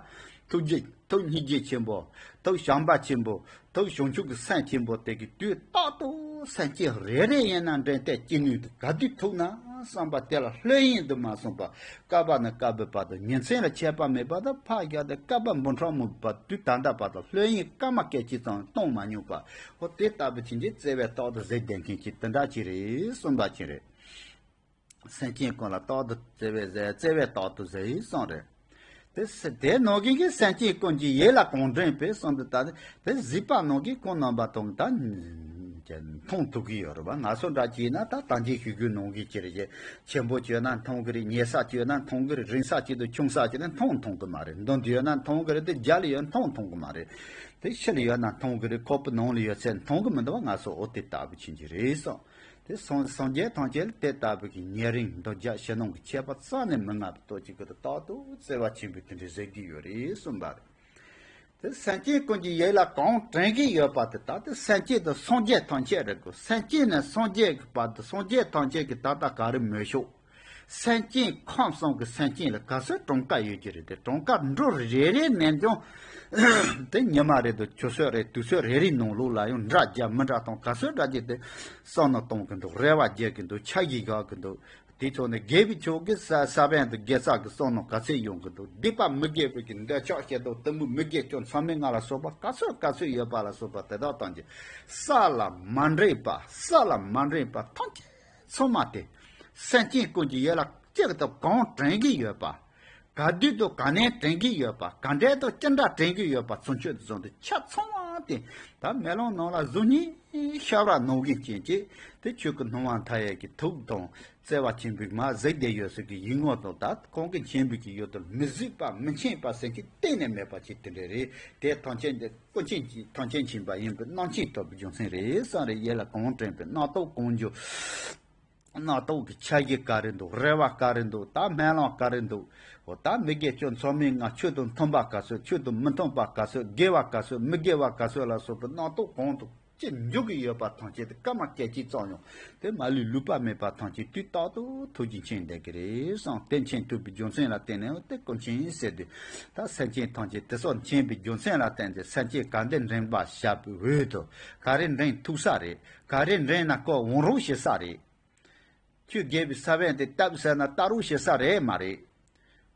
ཐུགས་རྗེ་ཐུགས་སྙིང་རྗེ་ཆེན་པོ། ཐུགས་བྱམས་པ་ཆེན་པོ། ཐུགས་བྱང་ཆུབ་ཀྱི་སེམས་ཆེན་པོ་དེ་གི་དུས་རྟག་ཏུ་སེམས་ཅན་རེ་རེ་ཡིན་ན་འདྲེན་ཐབས་ཅི་ནུས་དུ་ག་དུས་ཐུག་ན་བསམ་པ་དེ་ལ་ལྷོད་གཡེང་དུ་མ་སོང་བར་བསྐལ་པ་ནས་བསྐལ་པའི་བར་དུ་ཉིན་མཚན་ལ་ཁྱད་པར་མེད་པར་དུ་ཕར་བཞག་སྟེ་བསྐལ་པ་འབུམ་ཕྲག་མང་པོའི་བར་དུས་ད་ལྟ་བར་དུ་ལྷོད་གཡེང་སྐར་མ་སྐད་ཅིག་ཙམ་གཏོང་མ་མྱོང་བར། འོ་དེ་ལྟ་བུ་ཅན་གྱི་བརྩེ་བས་རྟག་ཏུ་གཟིགས་བསྡད་མཁན་གྱི་དེ་འདྲ་ཅིག་རེད་གསུངས་པ་ཅིག་རེད། སེམས་ཅན་ཀུན་ལ་རྟག་ཏུ་བརྩེ་བས་གཟིགས། བརྩེ་བས་རྟག་ཏུ་གཟིགས་གསུངས་རེད། དེ་སེ་དེ་ནང་བཞིན་གྱི་སེམས་ཅན་ཀུན་གྱི་ཡིད་ལ་གང་དྲན་པའི་གསུངས་འདུག། ད་དེ་གཟིགས་པ་ནང་གི་ཁོང་རྣམ་པ་དང་ད་མཐོང་ཐུབ་ཀྱི་ཡོད་རེད་བ། ང་ཚོ་འདྲ་བྱས་ན་ད་དང་ཅི་ཞུ་རྒྱུ་ནང་གི་ཅི་རེད། ཆེན་པོ་བྱས་ན་མཐོང་གི་རེད། ཉེ་ས་བྱས་ན་མཐོང་གི་རེད། རིང་ས་བྱས་དུས་ཆུང་ས་བྱས་ན་མཐོང་མཐོང་གི་མ་རེད། མདུན་དུ་ཡོད་ན་མཐོང་གི་རེད། དེ་རྒྱབ་ལ་ཡོད་ན་མཐོང་མཐོང་གི་མ་རེད། དེ་ཕྱི་ལ་ཡོད་ན་མཐོང་གི་རེད། ཁོག་པའི་ནང་ལ་ཡོད་ཚད་མཐོང་གི་མི་འདུག་བ། ང་ཚོ་འོ་དེ་ལྟ་བུ་ཅན་གྱི་རེད་གསུངས། དེ་སངས་སངས་རྒྱས་ཐམས་ཅད་ལ་དེ་ལྟ་བུ་གི་ཉེ་རིང་འདོད་རྒྱལ་ཕྱི་ནང་གི་ཁྱད་པར་རྩ་ནས་མི་མངའ་བའི་སྟོབས་ཀྱི་སྒོ་དུ་རྟག་ཏུ་བརྩེ་བ་ཆེན་པོས་དེ་འདྲའི་གཟིགས་ཀྱི་ཡོད་རེད་གསུངས་པ་རེད། དེ་སེམས་ཅན་ཀུན་གྱི་ཡིད་ལ་གང་དྲན་གྱི་ཡོད་པ་དེ་ལྟར་དེ་སེམས་ཅན་དང་སངས་རྒྱས་ཐམས་ཅད་རེད་གོ། སེམས་ཅན་ནས་སངས་རྒྱས་ཀྱི་བར་དུ་སངས་རྒྱས་ཐམས་ཅད་ཀྱི་ད་ལྟ་ག་རེ་མོས་ཤོག། སེམས་ཅན་ཁམས་གསུམ་གྱི་སེམས་ཅན་ལ་ག་ཚོད་གྲངས་ཀ་ཡོད་ཀྱི་རེད། དེ་གྲངས་ཀ་འབྲུ་རེ་རེ་ནས་ཀྱང་དེ་ཉི་མ་རེ་དང་ཆུ་ཚོད་རེ་དུས་ཚོད་རེ་རེའི་ནང་ལོགས་ལ་ཡང་འདྲ་རྒྱག་མི་འདྲ་གཏོང་ག་ཚོད་འདྲ་རྒྱག་དེ་བསམ་མནོ་གཏོང་གི་འདུག། རེ་བ་རྒྱག་གི་འདུག། ཆ་ཞིག་བཞག་གི་འདུག། དེ་ཚོ་ནི་དགེ་བའི་ཕྱོགས་ཀྱི་ས་ས་བོན་དུ་དགེ་རྩ་གི་བསམ་མནོ་ག་ཚོད་ཡོང་གི་འདུག། སྡིག་པ་མི་དགེ་བའི་གི་འདོད་ཆགས་སྐྱེ་འདུག། གཏི་མུག་མི་དགེ་སྐྱོན་ཚང་མའི་ངང་ལ་སོགས་པ་ག་ཚོད་ག་ཚོད་ཡོད་པ་ལ་སོགས་པ་དེ་དག་ཐམས་ཅད་ས་ལ་མ་འདྲེས་པ། ས་ལ་མ་འདྲེས་པ་ཐམས་ཅད་ཚང་མ་དེ་སེམས་ཅན་ཀུན་གྱི་ཡིད་ལ་གཅིག་ཏུ་གང་དྲན་གྱི་ཡོད་པ། ག་དུས་དང་ག་ནས་དྲན་གྱི་ཡོད་པ། ག་འདྲ་དང་ཅི་འདྲ་དྲན་གྱི་ཡོད་པ་ཚུན་ཆད་དུ་བཟུང་སྟེ་ཆ་ཚང་བ། དེ་ད་མེ་ལོང་ནང་ལ་གཟུགས་བརྙན་ཤ་བར་སྣང་གི་རྐྱེན་གྱིས་དེ་ཆོས་སྐུ་སྣང་བ་མཐའ་ཡས་ཀྱི་ཐུགས་དང་བརྩེ་བ་ཆེན་པོས་མ་གཟིགས་བསྡད་ཡོད་ཟེར་གི་ཡིག་ངོ་དང་ད་ཁོང་གི་མཁྱེན་པའི་གི་ཡུལ་དུ་མི་གཟིགས་པ་མི་མཁྱེན་པ་ཟེར་གྱི་གཏན་ནས་མེད་པ་ཅིག་དེ་འདྲ་རེད། དེ་ཐམས་ཅད་འདི་ཀུན་མཁྱེན་གྱི་ཐམས་ཅད་མཁྱེན་པ་ཡིན་པའི་རྣམ་མཁྱེན་ཐོབ་པའི་རྒྱུ་མཚན་རེད་བསམ་རེད། ཡིད་ལ་གང་དྲན་པའི་རྣམ་རྟོག་གང་འགྱུ། རྣམ་རྟོག་གི་འཆར་གཞི་ག་རེ་འདུག་རེ་བ་ག་རེ་འདུག་ད་སྨོན་ལམ་ག་རེ་འདུག་འོ་ད་མི་དགེ་བཅུ་མཚམས་མེད་ལྔ་ཆོས་དང་མཐུན་པ་ག་ཚོད་ཆོས་དང་མི་མཐུན་པ་ག་ཚོད་དགེ་བ་ག་ཚོད་མི་དགེ་བ་ག་ཚོད་ལ་སོགས་པའི་རྣམ་རྟོག་གང་དུ་ཅི་འཇུག་གི་ཡོད་པ་ཐམས་ཅད་དེ་སྐར་མ་སྐད་ཅིག་ཙམ་ཡང་དེ་མ་ལུས་ལུས་པ་མེད་པ་ཐམས་ཅད་དུས་རྟག་ཏུ་ཐུགས་རྗེ་མཁྱེན་བསྡད་ཀྱི་རེད་བསམ། དེ་མཁྱེན་ཐུབ་པའི་རྒྱུ་མཚན་ལ་བརྟེན་ནས་དེ་ཀུན་མཁྱེན་ཟེར་དུས་ད་སེམས་ཅན་ཐམས་ཅད་དེ་སོགས་མཁྱེན་པའི་རྒྱུ་མཚན་ལ་བརྟེན་ཏེ་སེམས་ཅན་ག་འདྲ་འདྲེན་པ་བྱ་བའི་འོས་དུ་ག་རེ་འདྲེན་ཐུབ་ས་རེད། ག་རེ་འདྲེན་ན་ཁོ་འོང་རོགས་བྱེད་ས་རེད། ཁྱོད་དགེ་བའི་ས་བོན་དེ་བཏབ་ཟེར་ན་བཏབ་རོགས་བྱེད་ས་རེད་མ་རེད།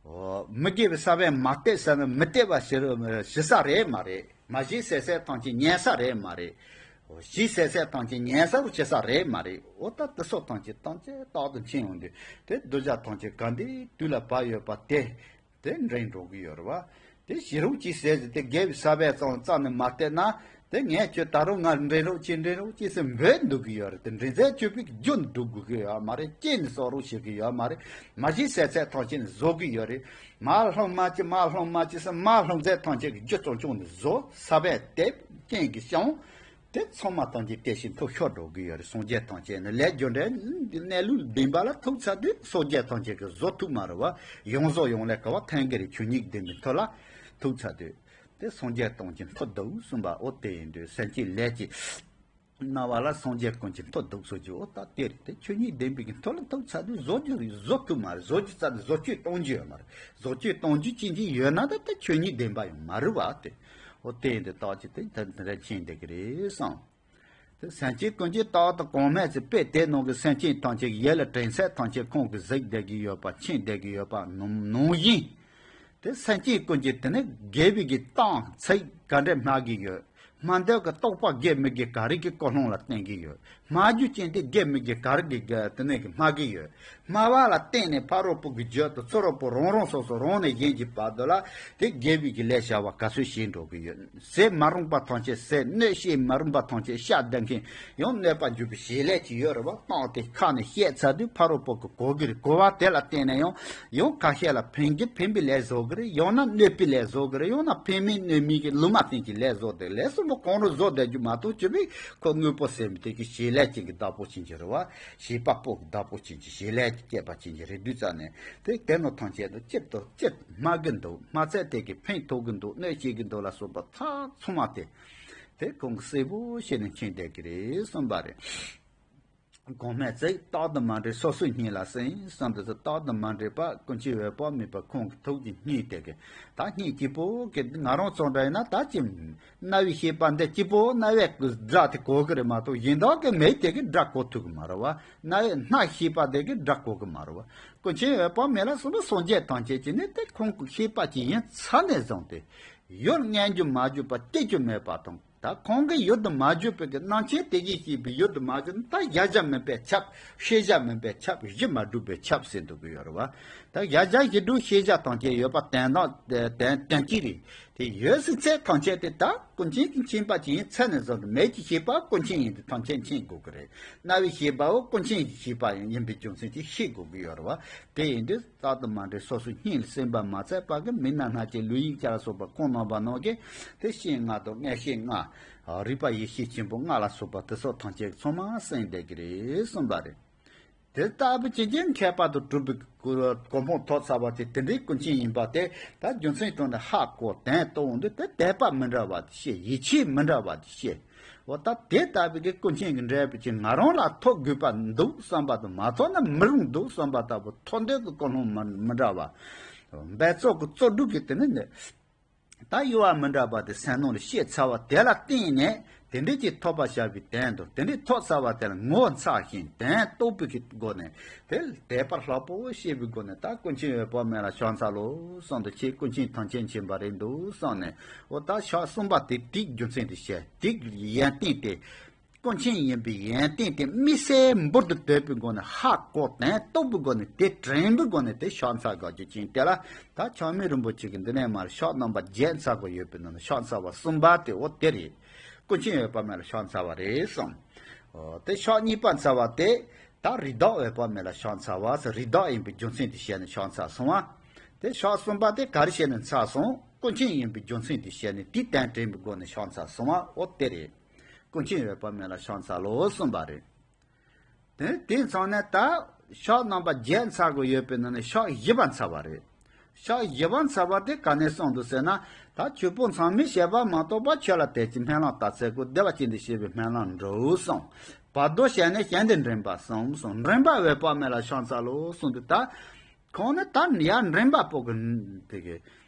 འོ། མི་དགེ་བའི་ས་བོན་མ་བཏབ་ཟེར་ན་མི་བཏབ་པ་བྱེད་རོགས་བྱེད་ས་རེད་མ་རེད། མ་བྱེད་ཟེར་ས་ཐམས་ཅད་ཉན་ས་རེད་མ་རེད། འོ། བྱེད་ཟེར་ས་ཐམས་ཅད་ཉན་ས་རོགས་བྱེད་ས་རེད་མ་རེད། འོ་ད་དེ་སོགས་ཐམས་ཅད་ཐམས་ཅད་རྟག་ཏུ་མཁྱེན་ཡོང་དུས་དེ་གདུལ་བྱ་ཐམས་ཅད་ག་འདྲའི་དུས་ལ་བབ་ཡོད་པ་དེ། དེ་འདྲེན་འགྲོ་གི་ཡོད་རེད་བ། དེ་བྱེད་རོགས་གྱིས་ཟེར་ཟེར་དེ་དགེ་བའི་ས་བོན་ཙམ་རྩ་ནས་མ་བཏབ་ན། དེ་ངས་ཁྱོད་ད་རུང་ང་འདྲེན་རོགས་གྱིས་འདྲེན་རོགས་གྱིས་ཟེར་འབོད་འདུག་གི་ཡོད་རེད། དེ་འདྲེན་ཚད་སྤྱོད་པའི་རྒྱུ་འདུག་དགོས་ཀྱི་ཡོད་མ་རེད། སྐྱེས་ནས་གསོག་རོགས་བྱེད་ཀྱི་ཡོད་མ་རེད། མ་བྱེད་ཟེར་ཚད་ཐམས་ཅད་ནས་བཟོ་གི་ཡོད་རེད། མ་ལྷུང་མ་བྱེད་མ་ལྷུང་མ་བྱེད་ཟེར་མ་ལྷུང་ཚད་ཐམས་ཅད་ཀྱི་རྒྱུ་གཙོ་ཆུང་ནས་བཟོ། ས་བོན་དེ་རྐྱེན་གྱིས་བྱུང་། དེ་ཚང་མ་ཐམས་ཅད་དེ་བཞིན་ཐོབ་ཤོར་འགྲོ་གི་ཡོད་རེད། སངས་རྒྱས་ཐམས་ཅད་ནི་ལས་རྒྱུ་འབྲས་གནས་ལུགས་བདེན་པ་ལ་ཐུག་ཚར་དུས་སངས་རྒྱས་ཐམས་ཅད་ཀྱིས་བཟོ་ཐུབ་མ་རེད་བ། ཡོངས་རྫོགས་ཡོངས་ལས་ག་བ་ཐེངས་གི་རེད། ཆོས་ཉིད་བདེན་པའི་མཐུ་ལ་ཐུག་ཚར་དུས་དེ་སངས་རྒྱས་ཐམས་ཅད་མཐུ་འདུག་གསུངས་པ་འོ་དེ་ཡིན་དུས་སེམས་ཅན་ལས་ཀྱི་སྣང་བ་ལ་སངས་རྒྱས་ཀུན་གྱི་མཐུ་འདུག་གསུངས་ཀྱི་འོ་ད་དེ་རེད། དེ་ཆོས་ཉིད་བདེན་པའི་གི་མཐུ་ལ་ཐུག་ཚར་དུས་བཟོ་རྒྱུ་རེད། བཟོ་ཐུབ་མ་རེད། བཟོ་རྒྱུ་རྩ་ནས་བཟོ་བཅོས་གཏོང་རྒྱུ་ཡོད་མ་རེད། བཟོ་བཅོས་གཏོང་རྒྱུ་ཅན་གྱི་ཡོད་ན་ད་དེ་ཆོས་ཉིད་བདེན་པ་ཡང་མ་རེད་བ་དེ། འོ་དེ་ཡིན་དུས་རྟགས་ཀྱི་དེ་དེ་འདྲ་མཁྱེན་བསྡད་ཀྱི་རེད་བསམ། དེ་སེམས་ཅན་ཀུན་གྱི་རྟག་ཏུ་གོང་མས་ཚེ་དཔེ་དེ་ནང་གི་སེམས་ཅན་ཐམས་ཅད་ཡིད་ལ་དྲན་ཚད་ཐམས་ཅད་ཁོང་གིས་གཟིགས་བསྡད་ཀྱི་ཡོད་པ་མཁྱེན་བསྡད་ཀྱི་ཡོད་པ་ནང་ནང་བཞིན། དེ་སེམས་ཅན་ཀུན་གྱི་དེ་ནི་དགེ་བའི་གི་གཏམ་ཚིག་ག་འདྲ་སྨྲ་གི་ཡོད། སྨྲ་འདོད་ཀྱི་རྟོག་པ་དགེ་མི་དགེ་ག་རེ་གི་ཀུན་སློང་ལ་བརྟེན་གྱི་ཡོད། སྨྲ་རྒྱུ་ཅན་དེ་དགེ་མི་དགེ་ག་རེ་གི་དེ་ནས་གི་སྨྲ་གི་ཡོད། སྨྲ་བ་ལ་བརྟེན་ནས་ཕ་རོལ་པོ་གི་རྒྱུད་དུ་ཚུ་རོལ་པོ་རང་རང་སོ་སོ་རང་ནས་གཞན་གྱི་བར་དུ་ལ་དེ་དགེ་བའི་གི་ལས་བྱ་བ་ག་ཚོད་བྱེད་འགྲོ་གི་ཡོད། ཟས་མ་རུངས་པ་ཐམས་ཅད་ཟས། གནོད་བྱེད་མ་རུངས་པ་ཐམས་ཅད་བཤགས་བསྡད་མཁན་ཡང་གནོད་པ་འཇུག་པའི་བྱེད་ལས་ཅིག་ཡོད་རེད་བ། བཏང་སྟེ་ཁ་ནས་བཤད་ཚར་དུས་ཕ་རོལ་པོ་གི་གོ་གི་རེད། གོ་བ་དེ་ལ་བརྟེན་ནས་ཡང་ཡང་ཁ་ཤས་ལ་ཕན་གྱི་ཕན་པའི་ལས་བཟོ་གི་རེད། ཡང་ན་གནོད་པའི་ལས་བཟོ་གི་རེད། ཡང་ན་ཕན་མིན་གནོད་མིན་གྱི་ལུང་མ་བསྟན་གྱི་ལས་བཟོ་དེ་ལས་གསུམ་པོ་གང་རུང་བཟོ་བསྡད་རྒྱུ་མ་གཏོགས་ཅི་བས་ཁོ་དངོས་པོ་ཟེར་མི་དེ་གི་བྱེད་ལས་ཅན་གྱི་བདག་པོ་ཅན་གྱི་རེད་བ། བྱེད་པ་པོ་གི་བདག་པོ་ཅན་གྱི་བྱེད་ལས་ཀྱི་སྐྱེས་པ་ཅན་གྱི་རེད་དུས་ཙང་ནས་དེ་དེ་ནོ་ཐམས་ཅད་དུ་གཅིག་ཏུ་གཅིག་སྨྲ་གི་འདུག་སྨྲ་ཚད་དེ་གི་ཕན་ཐོགས་གི་འདུག་གནོད་བྱེད་ཀྱི་འདུག་ལ་སོགས་པ་ཚང་ཚང་མ་དེ་དེ་ཁོང་གིས་གསལ་པོ་བྱས་ནས་མཁྱེན་བསྡད་ཀྱི་རེད་གསུངས་པ་རེད། གོང་སྨྲས་ཚིག་རྟག་ཏུ་མ་འདྲེས་སོ་སོའི་སྙིང་ལ་ཟིན་གསུངས་འདུག་ཟེར། རྟག་ཏུ་མ་འདྲེས་པ་ཀུན་མཁྱེན་འོད་དཔག་མེད་པ་ཁོང་གི་ཐུགས་ཀྱི་སྙིང་དེ་གི་ད་སྙིང་སྐྱིད་པོ་གི་ང་རང་ཚོ་འདྲ་ཡིན་ན་ད་ཅི་རྣ་བའི་ཤེས་པ་འདི་སྐྱིད་པོ་རྣ་བས་སྒྲ་དེ་གོ་གི་རེད་མ་གཏོགས་གཞན་དག་གི་མིག་དེ་གི་སྒྲ་གོ་ཐུབ་གི་མ་རེད་བ། རྣ་བའི་སྣ་ཤེས་པ་དེ་གི་སྒྲ་གོ་གི་མ་རེད་བ། ཀུན་མཁྱེན་འོད་དཔག་མེད་ལ་སོགས་པ་སངས་རྒྱས་ཐམས་ཅད་ཀྱིས་ནི་དེ་ཁོང་གི་ཤེས་པ་ཅིག་ཡིན་ཚར་ནས་བཟུང་སྟེ་ཡུལ་མངོན་གྱུར་མ་གྱུར་པ་སྐྱེ་རྒྱུ་མེད་པ་དང་། ད་ཁོང་གི་ཡུལ་དུ་མ་གྱུར་པའི་གི་རྣམ་མཁྱེན་དེ་བཞིན་གཤེགས་པའི་ཡུལ་དུ་མ་གྱུར་ན་ད་གཞལ་བྱ་མིན་པས་ཁྱབ། ཤེས་བྱ་མིན་པས་ཁྱབ། གཞི་མ་གྲུབ་པས་ཁྱབ་ཟེར་འདུག་གི་ཡོད་རེད་བ། ད་གཞལ་བྱ་གཞི་གྲུབ་ཤེས་བྱ་ཐམས་ཅད་ཡོད་པ་དོན་དམ་དོན་དོན་གཅིག་རེད། དེ་ཡོད་ཟེར་ཚད་ཐམས་ཅད་དེ་ད་ཀུན་མཁྱེན་གྱི་མཁྱེན་པ་ཅིག་ཡིན་ཚད་ནས་བཟུང་སྟེ་མིག་གི་ཤེས་པ་ཀུན་མཁྱེན་ཡིན་དུས་ཐམས་ཅད་མཁྱེན་དགོས་ཀྱི་རེད། རྣ་བའི་ཤེས་པའོ་ཀུན་མཁྱེན་གྱི་ཤེས་པ་ཡང་ཡིན་པའི་རྒྱུ་མཚན་གྱིས་ཤེས་དགོས་ཀྱི་ཡོད་རེད་བ། དེ་ཡིན་དུས་རྟག་ཏུ་མ་འདྲེས་སོ་སོའི་སྙིང་ལ་ཟིན་པ་མ་ཚད་པ་གི་མིག་རྣ་སྣ་ལྕེ་ལུས་ཡིད་བྱ་ལ་སོགས་པ་ཁོང་རྣམ་པ་རྣམས་ཀྱིས་དེ་བཤེས་ལྔ་དང་མངོན་ཤེས་ལྔ། རིག་པ་ཡེ་ཤེས་ཆེན་པོ་ལྔ་ལ་སོགས་པ་དེ་སོགས་ཐམས་ཅད་ཚང་མ་ཟིན་བསྡད་ཀྱི་རེད་གསུངས་པ་རེད། དེ་ལྟ་བུ་ཇི་བཞིན་མཁས་པ་དང་གྲུབ་པའི་གོ་གོ་འཕང་ཐོབ་ཚར་བ་དེ་དེ་འདྲའི་ཀུན་མཁྱེན་ཡིན་པ་དེ་ད་རྒྱུ་མཚན་དྲངས་ནས་ཧ་གོ་དོན་རྟོགས་འོང་དུས་དེ་དད་པ་མི་འདྲ་བ་དེ་ཤེས། ཡིད་ཆེས་མི་འདྲ་བ་དེ་ཤེས། འོ་ད་དེ་ལྟ་བུའི་གི་ཀུན་མཁྱེན་གྱི་འབྲས་བུ་ཅིག་ང་རང་ལ་ཐོབ་དགོས་པ་འདུག་བསམ་པ་དང་མ་ཐོབ་ན་མི་རུང་འདུག་བསམ་པ་ལྟ་བུ་ཐོབ་འདོད་ཀྱི་ཀུན་སློང་མི་མི་འདྲ་བ། འབད་རྩོལ་གྱི་རྩོལ་སྒྲུབ་ཀྱི་དེ་ནི་ནི། ད་གཡོ་བ་མི་འདྲ་བ་དེ་སེམས་ནང་ལ་སྐྱེས་ཚར་བ་དེ་ལ་བརྟེན་ནས་དེ་འདྲའི་ཅིག་ཐོབ་པར་བྱ་བའི་དོན་དང་དེ་འདྲའི་ཐོབ་ཚར་བ་དེ་ལ་ངོ་མཚར་ཞིང་དོན་རྟོགས་པའི་གི་སྒོ་ནས་དེ་དད་པ་ལྷག་པོ་བྱེད་པའི་སྒོ་ནས་ད་ཀུན་མཁྱེན་འོད་དཔག་མེད་ལ་ཕྱག་འཚལ་ལོ་གསུངས་འདུག་ཁྱེད་ཀུན་མཁྱེན་ཐམས་ཅད་མཁྱེན་པ་རེད་འདུག་གསུངས་ནས་འོ་ད་ཕྱག་གསུམ་པ་དེ་དེའི་རྒྱུ་མཚན་དེ་བཤད། དེའི་ཡོན་ཏན་དེ། ཀུན་མཁྱེན་ཡིན་པའི་ཡོན་ཏན་དེ་དམིགས་བསལ་འབུར་དུ་དོད་པའི་སྒོ་ནས་ཧ་གོ་དང་རྟོགས་པའི་སྒོ་ནས་དེ་དྲན་པའི་སྒོ་ནས་དེ་ཕྱག་འཚལ་དགོས་རྒྱུ་ཅན་དེ་ལ། ད་ཆགས་མེད་རིན་པོ་ཆེ་གིས་འདི་ནས་མར་ཕྱག་རྣམ་པ་བརྒྱད་འཚལ་དགོས་ཡོད་པའི་ནང་ནས་ཕྱག་འཚལ་བ་གསུམ་པ་དེ་འོ་དེ་རེད། ཀུན་མཁྱེན་འོད་དཔག་མེད་ལ་ཕྱག་འཚལ་བ་རེད་གསུངས། འོ་དེ་ཕྱག་གཉིས་པ་འཚལ་བ་དེ། ད་རིགས་བདག་འོད་དཔག་མེད་ལ་ཕྱག་འཚལ་བ་ཟེར། རིགས་བདག་ཡིན་པའི་རྒྱུ་མཚན་དེ་བཤད་ནས་ཕྱག་འཚལ་གསུང་བ། དེ་ཕྱག་གསུམ་པ་དེ་ག་རེ་བྱས་ནས་འཚལ་སོང་། ཀུན་མཁྱེན་ཡིན་པའི་རྒྱུ་མཚན་དེ་བཤད་ནས་དེའི་དོན་དྲན་པའི་སྒོ་ནས་ཕྱག་འཚལ་གསུང་བ་འོ་དེ་རེད། ཀུན་མཁྱེན་འོད་དཔག་མེད་ལ་ཕྱག་འཚལ་ལོ་གསུངས་པ་རེད། དེ་དེ་ཚང་ནས་ད་ཕྱག་རྣམ་པ་བརྒྱད་འཚལ་དགོས་ཡོད་པའི་ནང་ནས་ཕྱག་བཞི་པ་འཚལ་བ་རེད། ཕྱག་བཞི་པ་འཚལ་བ་དེ་ག་ནས་གསུངས་འདུག་ཟེར་ན། ད་ཆོས་སྤོང་མཚམས་མེད་བྱེད་པ་མ་གཏོགས་པ་ཆོས་ལ་དད་ཅིང་སྨོན་ལམ་བཏབ་ཚེ་ཀོ་བདེ་བ་ཅན་དུ་སྐྱེ་བའི་སྨོན་ལམ་འགྲུབ་གསུངས། བར་དོ་བྱས་ནས་གཞན་དོན་འདྲེན་པ་གསུམ་གསུངས། འདྲེན་པ་འོད་དཔག་མེད་ལ་ཕྱག་འཚལ་ལོ་གསུངས་འདུག་ད་ཁོང་ནི་ད་ཡར་འདྲེན་པ་པོ་གི་དེ་གི་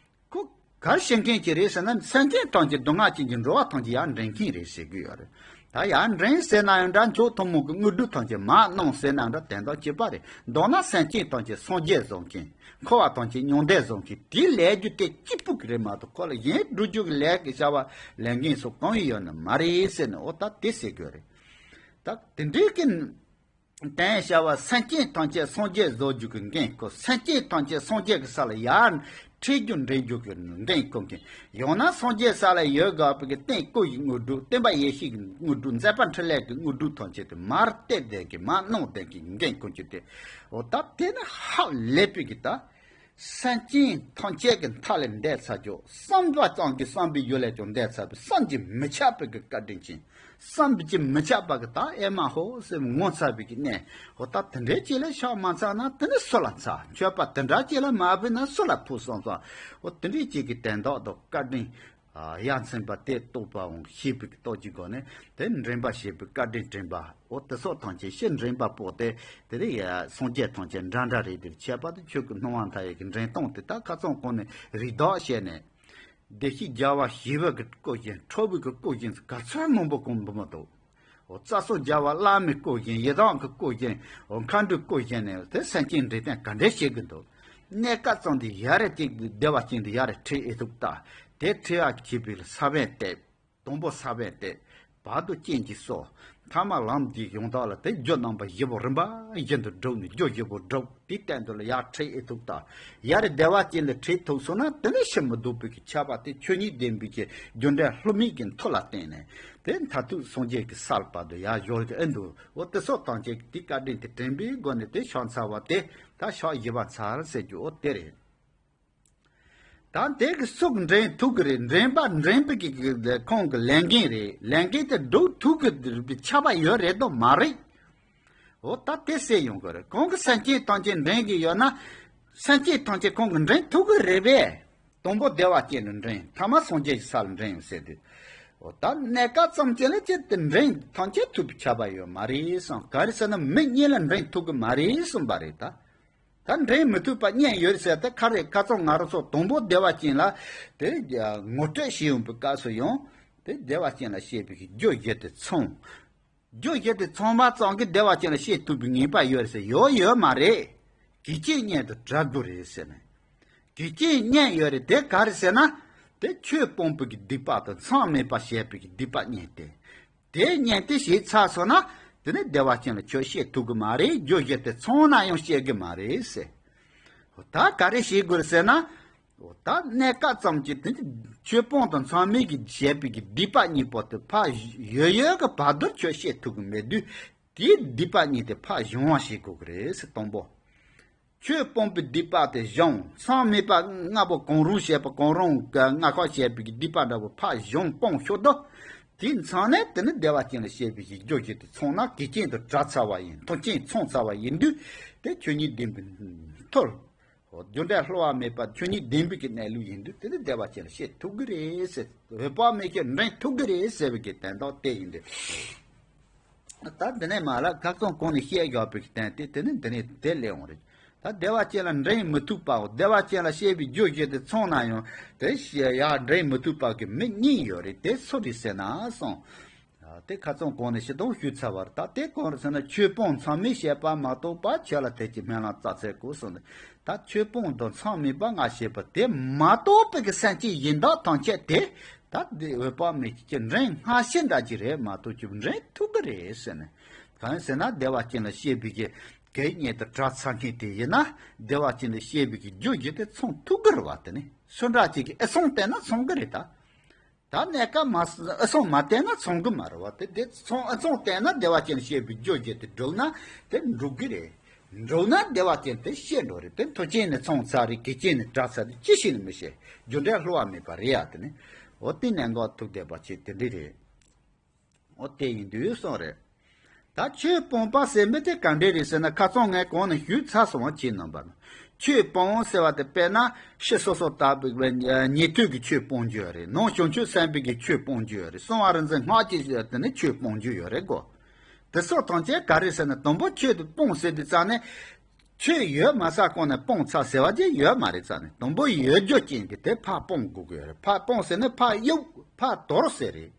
ཁོ་གར་བྱེད་མཁན་གྱི་རེད་ཟེར་ན། སེམས་ཅན་ཐམས་ཅད་སྡུག་བསྔལ་ཅན་གྱི་འགྲོ་བ་ཐམས་ཅད་ཡར་འདྲེན་མཁན་རེད་ཟེར་གྱི་ཡོད་རེད། ད་ཡར་འདྲེན་ཟེར་ན་ཡང་འདྲ། མཆོག་ཐུན་མོང་གི་དངོས་གྲུབ་ཐམས་ཅད་མར་གནང་ཟེར་ན་འདྲ། དོན་དག་གཅིག་པ་རེད། མདོར་ན་སེམས་ཅན་ཐམས་ཅད་སངས་རྒྱས་བཟོ་མཁན། འཁོར་བ་ཐམས་ཅད་མྱང་འདས་བཟོ་མཁན་དེའི་ལས་རྒྱུ་དེ་གཅིག་པུ་གི་རེད་མ་གཏོགས། ཁོ་ལ་གཞན་སྒྲུབ་རྒྱུ་གི་ལས་ཀྱི་བྱ་བ་ལས་མཁན་སོགས་གང་ཡང་ཡོད་ནི་མ་རེད་ཟེར་ནས། འོ་ད་དེ་ཟེར་དགོས་རེད། ད་དེ་འདྲའི་གི་དོན་བྱ་བ་སེམས་ཅན་ཐམས་ཅད་སངས་རྒྱས་བཟོ་རྒྱུ་གི་འགན་ཁུར། སེམས་ཅན་ཐམས་ཅད་སངས་རྒྱས་ཀྱི་ས་ལ་ཡར་ཁྲིད་རྒྱུ་འདྲེན་རྒྱུ་གི་འགན་ཁུར་མཁན། ཡང་ན་སངས་རྒྱས་ས་ལ་ཡོད་དགོས་པའི་གི་རྟེན་སྐུ་ཡི་དངོས་གྲུབ། བསྟན་པ་ཡེ་ཤེས་ཀྱི་དངོས་གྲུབ། མཛད་པ་འཕྲིན་ལས་ཀྱི་དངོས་གྲུབ་ཐམས་ཅད་དེ་མར་སྟེར་བསྡད་མཁན། མར་གནང་བསྡད་མཁན་གྱི་འགན་ཁུར་རྒྱུ་དེ། འོ་ད་དེ་ནི་ཧ་ལས་པའི་གི་ད། སེམས་ཅན་ཐམས་ཅད་ཀྱི་མཐའ་ལས་འདས་ཚར་རྒྱུ། བསམ་པ་ཙམ་གྱིས་བསམ་པའི་རྒྱུ་ལས་ཀྱང་འདས་ཚར་བའི་བསམ་གྱིས་མི་ཁྱབ་པའི་གི་བཀའ་དྲིན་ཅན། བསམ་གྱིས་མི་ཁྱབ་པ་གི་ད་ཨེ་མ་ཧོ་ཟེར་ངོ་མཚར་བའི་གི་གནས། འོ་ད་དེ་འདྲའི་ཅིག་ལ་ཕྱག་མ་འཚལ་ན་དེ་ནི་སུ་ལ་འཚལ། མཆོད་པ་དེ་འདྲ་ཅིག་ལ་མ་ཕུལ་ན་སུ་ལ་ཕུལ་སོང་ཙང་། འོ་དེ་འདྲའི་ཅིག་གི་དོན་དག་དང་བཀའ་དྲིན། ཡ་མཚན་པ་དེ་རྟོགས་པའང་ཤེས་པའི་སྟོབས་ཀྱི་སྒོ་ནས་དེ་འདྲེན་པ་བྱེད་པའི་བཀའ་དྲིན་དྲན་པ། འོ་དེ་སོགས་ཐམས་ཅད་ཕྱིར་འདྲེན་པ་པོ་དེ་དེ་རིགས་ཡ་སངས་རྒྱས་ཐམས་ཅད་འདྲ་འདྲ་རེད། དེར་ཁྱད་པར་དུ་ཆོས་ཀྱི་སྣང་བ་མཐའ་ཡས་ཀྱི་འདྲེན་སྟངས་དེ་དག་ཁ་ཚང་གོང་ནས་རིགས་བདག་བྱས་ནས། བདེ་གཤེགས་རྒྱལ་བ་ཞི་བའི་གི་སྐུ་བཞིན། ཁྲོ་བོའི་གི་སྐུ་བཞིན་ག་ཚོད་མང་པོ་གོང་འབུལ་མ་གཏོགས། འོ་རྩ་གསུམ་རྒྱལ་བ་བླ་མའི་སྐུ་བཞིན། ཡི་དམ་གྱི་སྐུ་བཞིན། འོ་མཁའ་འགྲོའི་སྐུ་བཞིན་ནས་དེ་སེམས་ཅན་འདྲེན་སྟངས་ག་འདྲས་བྱེད་དགོས་འདུག་གནས་སྐབས་ཙམ་དུ་ཡ་རེ་གཅིག་བདེ་བ་ཅན་དུ་ཡ་རེ་ཁྲིད་ཨེ་ཐུབ་ལྟ། དེ་ཁྲིད་ཡ་བྱེད་པའི་ས་བོན་གཏད། དང་པོ་ས་བོན་གཏད། བར་དུ་རྐྱེན་གྱིས་གསོ། ཐ་མ་ལམ་གྱི་ཡང་དག་ལ་དེ་རྒྱུ་རྣམ་པ་བཞི་པོ་རིམ་པ་བཞིན་དུ་བསྒྲུབས་ནས་རྒྱུ་བཞི་པོ་བསྒྲུབས། དེའི་སྟེང་དུ་ལ་ཡར་ཁྲིད་ཨེ་ཐུབ་ལྟ། ཡ་རེ་བདེ་བ་ཅན་ལ་ཁྲིད་ཐུབ་སོང་ན་དེ་ནས་ཕྱིར་མི་ལྡོག་པའི་གི་ཁྱད་པར་དེ་ཆོས་ཉིད་བདེན་པའི་གི་རྒྱུ་འབྲས་ལྷུག་མའི་གི་མཐུ་ལ་བརྟེན་ནས་དེ་མཐར་ཐུག་སངས་རྒྱས་ཀྱི་ས་ལ་བར་དུ་ཡར་འབྱོར་གྱི་ཨེ་འདུག་འོ་དེ་སོགས་ཐམས་ཅད་དེ་བཀའ་དྲིན་དེ་དྲན་པའི་སྒོ་ནས་དེ་ཕྱག་འཚལ་བ་དེ་ད་ཕྱག་བཞི་པ་འཚལ་ཟེར་རྒྱུ་འོ་དེ་རེད། ད་དེ་གི་སུ་གི་འདྲེན་ཐུབ་གི་རེད། འདྲེན་པ་འདྲེན་པའི་གི་གི་ཁོང་གི་ལས་འགན་རེད། ལས་འགན་དེ་སྒྲུབ་ཐུབ་གི་རེད་པའི་ཁྱབ་པ་ཡོད་རེད་དོ་མ་རེད། འོ་ད་དེ་གསལ་ཡོང་གི་རེད། ཁོང་གི་སེམས་ཅན་ཐམས་ཅད་འདྲེན་གི་ཡོད་ན། སེམས་ཅན་ཐམས་ཅད་ཁོང་གི་འདྲེན་ཐུབ་གི་རེད་པས། དང་པོ་བདེ་བ་ཅན་ལ་འདྲེན། ཐ་མ་སངས་རྒྱས་ཀྱི་ས་ལ་འདྲེན་ཟེར་དུས། འོ་ད་གནས་སྐབས་ཙམ་ཅིག་ལ་ཅི་སྟེ་འདྲེན་ཐམས་ཅད་ཐུབ་པའི་ཁྱབ་པ་ཡོད་མ་རེད་གསུངས། ག་རེ་ཟེར་ན་མི་གཉིས་ལ་འདྲེན་ཐུབ་གི་མ་རེད་གསུངས་པ་རེད་ད། ད་འདྲེན་མི་ཐུབ་པ་གཉིས་ཡོད་ཟེར་ཏེ་ཁ་རེ་ཁ་ཚང་ང་རང་ཚོ་དང་པོ་བདེ་བ་ཅན་ལ་དེ་ངོ་སྤྲོད་བྱེད་ཡོང་པའི་སྐབས་སུ་ཡང་དེ་བདེ་བ་ཅན་ལ་བཤད་པའི་རྒྱུ་བཞི་དེ་ཚང་། རྒྱུ་བཞི་དེ་ཚང་བ་ཙམ་གྱིས་བདེ་བ་ཅན་ལ་བཤད་ཐུབ་པའི་ངེས་པ་ཡོད་ཟེར་ཡོད་ཡོད་མ་རེད། གལ་ཆེན་གཉིས་དེ་བྲལ་དགོས་རེད་ཟེར་ནས། གལ་ཆེན་གཉིས་ཡོད་རེད། དེ་ག་རེ་ཟེར་ན། དེ་ཆོས་སྤོང་པའི་གི་སྡིག་པ་དང་མཚམས་མེད་པ་བྱས་པའི་གི་སྡིག་པ་གཉིས་ཏེ། དེ་གཉིས་དེ་བྱས་ཚར་སོང་ན། དེ་ནི་བདེ་བ་ཅན་ལ་ཆོས་བཤད་ཐུབ་གི་མ་རེད། རྒྱུ་བཞི་དེ་ཚང་ན་ཡང་བཤད་གི་མ་རེད་ཟེར། ད་ག་རེ་བྱེད་དགོས་ཟེར་ན། ད་གནས་སྐབས་ཙམ་གྱི་དེ་ནི་ཆོས་སྤོང་དང་མཚམས་མེད་ཀྱི་བྱས་པའི་གི་སྡིག་པ་གཉིས་པོ་དེ་ཕར་ཡོད་ཡོད་གི་བར་དུ་ཆོས་བཤད་ཐུབ་གི་མེད་དུས། དེའི་སྡིག་པ་གཉིས་དེ་ཕར་སྦྱོང་བ་བྱེད་དགོས་གི་རེད་ཟེར། དང་པོ། ཆོས་སྤོང་པའི་སྡིག་པ་དེ་སྦྱོང་། མཚམས་མེད་པ་ལྔ་པོ་གང་རུང་བྱས་པ་གང་རུང་ལྔ་ཁག་བྱས་པའི་སྡིག་པ་འདྲ་པོ་ཕར་སྦྱོང་སྤོང་ཤོག་དོ། དེའི་མཚམས་ནས་དེ་ནི་བདེ་བ་ཅན་ལ་བཤད་པའི་རྒྱུ་བཞི་དེ་ཚང་ན་གལ་ཆེན་དུ་གྲགས་ཚར་བ་ཡིན། མཐུན་རྐྱེན་ཚང་ཚར་བ་ཡིན་དུས། དེ་ཆོས་ཉིད་བདེན་པའི་མཐུ། རྒྱུ་འབྲས་བསླུ་བ་མེད་པ་ཆོས་ཉིད་བདེན་པའི་གི་གནས་ལུགས་ཡིན་དུས་དེ་ནི་བདེ་བ་ཅན་ལ་བཤད་ཐུབ་གི་རེད་ཟེར། འོད་དཔག་མེད་ཀྱིས་འདྲེན་ཐུབ་གི་རེད་ཟེར་བའི་གི་དོན་དག་དེ་ཡིན་དུས། ད་འདི་ནས་མ་ལ་ཁ་སང་གོང་ནས་བཤད་བཞག་པའི་གི་དོན་དེ་དེ་ནི་འདི་ནས་དེ་སླེབས་འོང་རེད། ད་བདེ་བ་ཅན་ལ་འདྲེན་མི་ཐུབ་པའོ། བདེ་བ་ཅན་ལ་བཤད་པའི་རྒྱུ་བཞི་དེ་ཚང་ན་ཡང་དེ་ཡ་འདྲེན་མི་ཐུབ་པ་གི་མི་གཉིས་ཡོད་རེད། དེ་སུ་རེད་ཟེར་ན་གསུངས། དེ་ཁ་སང་གོང་ནས་ཞིབ་ཏུ་ཞུས་ཚར་བ་རེད། ད་དེ་གང་རེད་ཟེར་ན་ཆོས་སྤོང་མཚམས་མེད་བྱས་པ་མ་གཏོགས་པ་ཆོས་ལ་དད་ཅིང་སྨོན་ལམ་བཏབ་ཚེ་གོ་གསུངས་ནས། ད་ཆོས་སྤོང་དང་མཚམས་མེད་པ་ལྔ་བྱས་པ་དེ་མ་གཏོགས་པའི་གི་སེམས་ཅན་གཞན་དག་ཐམས་ཅད་དེ། ད་དེ་འོད་དཔག་མེད་ཀྱི་འདྲེན་སྔ་ཕྱི་འདྲ་གྱི་རེད་མ་གཏོགས་ཀྱི་འདྲེན་ཐུབ་ཀྱི་རེད་ཟེར་ནས། གང་ཡིན་ཟེར་ན་བདེ་བ་ཅན་ལ་སྐྱེས་པའི་གི་གད་སྙིགས་དང་བྲལ་ཚར་མཁན་དེ་ཡིན་ན། བདེ་བ་ཅན་ལ་སྐྱེས་པའི་གི་རྒྱུ་བརྒྱུད་དེ་མཚུངས་ཐུབ་ཀྱི་རེད་བ། དེ་ནི་སུ་འདྲ་ཅིག་གིས་ཨེ་མཚུངས་བསྟན་ན་མཚུངས་ཀྱི་རེད་ད། ད་གནས་སྐབས་མ་ཨེ་མཚུངས་མ་བསྟན་ན་མཚུངས་ཀྱི་མ་རེད་བ། དེ་དེ་མཚུངས་ཨེ་མཚུངས་བསྟན་ན་བདེ་བ་ཅན་ལ་སྐྱེས་པའི་རྒྱུ་བརྒྱུད་དེ་བསྒྲུབས་ན་དེ་འགྲུབ་ཀྱི་རེད། འགྲུབ་ན་བདེ་བ་ཅན་དེ་སྐྱེ་འགྲོ་རེད། དེ་མཐུ་ཅན་ནི་མཚུངས་ཚར་རེད། གད་ཅན་ནི་བྲལ་ཚར་རེད། ཅི་ཞིག་ནི་མི་ཤེས། རྒྱུ་འབྲས་བསླུ་བ་མེད་པ་རེད་ཡ། དེ་ནི་འོ་དེ་གནད་འགག་ཐུག་བསྡད་པ་ཅིག་དེ་འདྲ་རེད། འོ་དེ་ཡིན་དུས་སོང་རེད། ད་ཆོས་སྤོང་བ་ཟེར་མི་དེ་ག་འདྲ་རེད་ཟེར་ན། ཁ་སང་ངས་གོང་ནས་ཞུས་ཚར་སོང་བ། ཁྱེད་རྣམ་པ་ལ་ཆོས་སྤོང་ཟེར་བ་དེ་དཔེར་ན་ཕྱི་སོ་སོ་ལྟ་བུའི་ཉན་ཐོས་ཀྱི་ཆོས་སྤོང་རྒྱུ་ཡོད་རེད། ནང་བྱང་ཆུབ་སེམས་དཔའི་གི་ཆོས་སྤོང་རྒྱུ་ཡོད་རེད། གསང་བ་རིག་འཛིན་སྔགས་ཀྱི་དེ་ནི་ཆོས་སྤོང་རྒྱུ་ཡོད་རེད་གོ། དེ་སོགས་ཐམས་ཅད་ག་རེ་ཟེར་ན། དང་པོ་ཆོས་དེ་སྤོང་ཟེར་དུས་ཙང་ནས། ཆོས་ཡོད་མ་ཚད་གོང་ནས་སྤོང་ཚར་ཟེར་བ་ཅིག་ཡོད་མ་རེད། ཙང་ནས་དང་པོ་ཡོད་རྒྱུ་ཅན་གྱི་དེ་ཕར་སྤོང་དགོས་ཀྱི་ཡོད་རེད། ཕར་སྤོང་ཟེར་ན་ཕར་གཡུག་ཕར་དོར་ཟེར་རེད།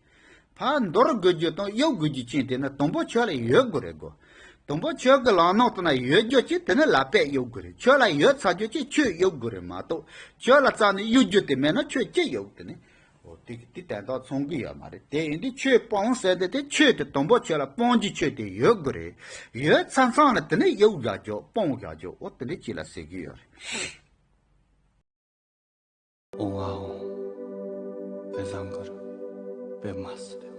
ཕར་འདོར་དགོས་རྒྱུ་དང་གཡུག་དགོས་རྒྱུ་ཅན་དེ་ནི་དང་པོ་ཁྱོད་ལ་ཡོད་དགོས་རེད་གོ། དང་པོ་ཁྱོད་ཀྱི་ལག་ནང་དུ་ན་ཡོད་རྒྱུ་ཅན་དེ་ནི་ལག་པས་གཡུག་དགོས་རེད། ཁྱོད་ལ་ཡོད་ཚར་རྒྱུ་ཅན་ཁྱོད་གཡུག་དགོས་རེད་མ་གཏོགས། ཁྱོད་ལ་རྩ་ནས་གཡུག་རྒྱུ་དེ་མེད་ན་ཁྱོད་ཅི་གཡུག་དེ་ནི། འོ་དེ་དེ་དོན་དག་མཚུངས་ཀྱི་ཡོད་མ་རེད། དེ་ཡིན་དུས་ཆོས་སྤོང་ཟེར་དེ་དེ་ཆོས་དེ་དང་པོ་ཁྱོད་ལ་སྤོང་རྒྱུ་ཆོས་དེ་ཡོད་དགོས་རེད། ཡོད་ཚར་ཚང་ལ་དེ་ནི་གཡུག་བཞག་རྒྱུ་སྤོང་བཞག་རྒྱུ་འོ་དེ་འདྲ་ཅིག་ལ་ཟེར་གྱི་ཡོད་རེད། ཨོང་ཨ་ཨོང་། པད་བཟང་གུ་རུ། པད་མ་སི།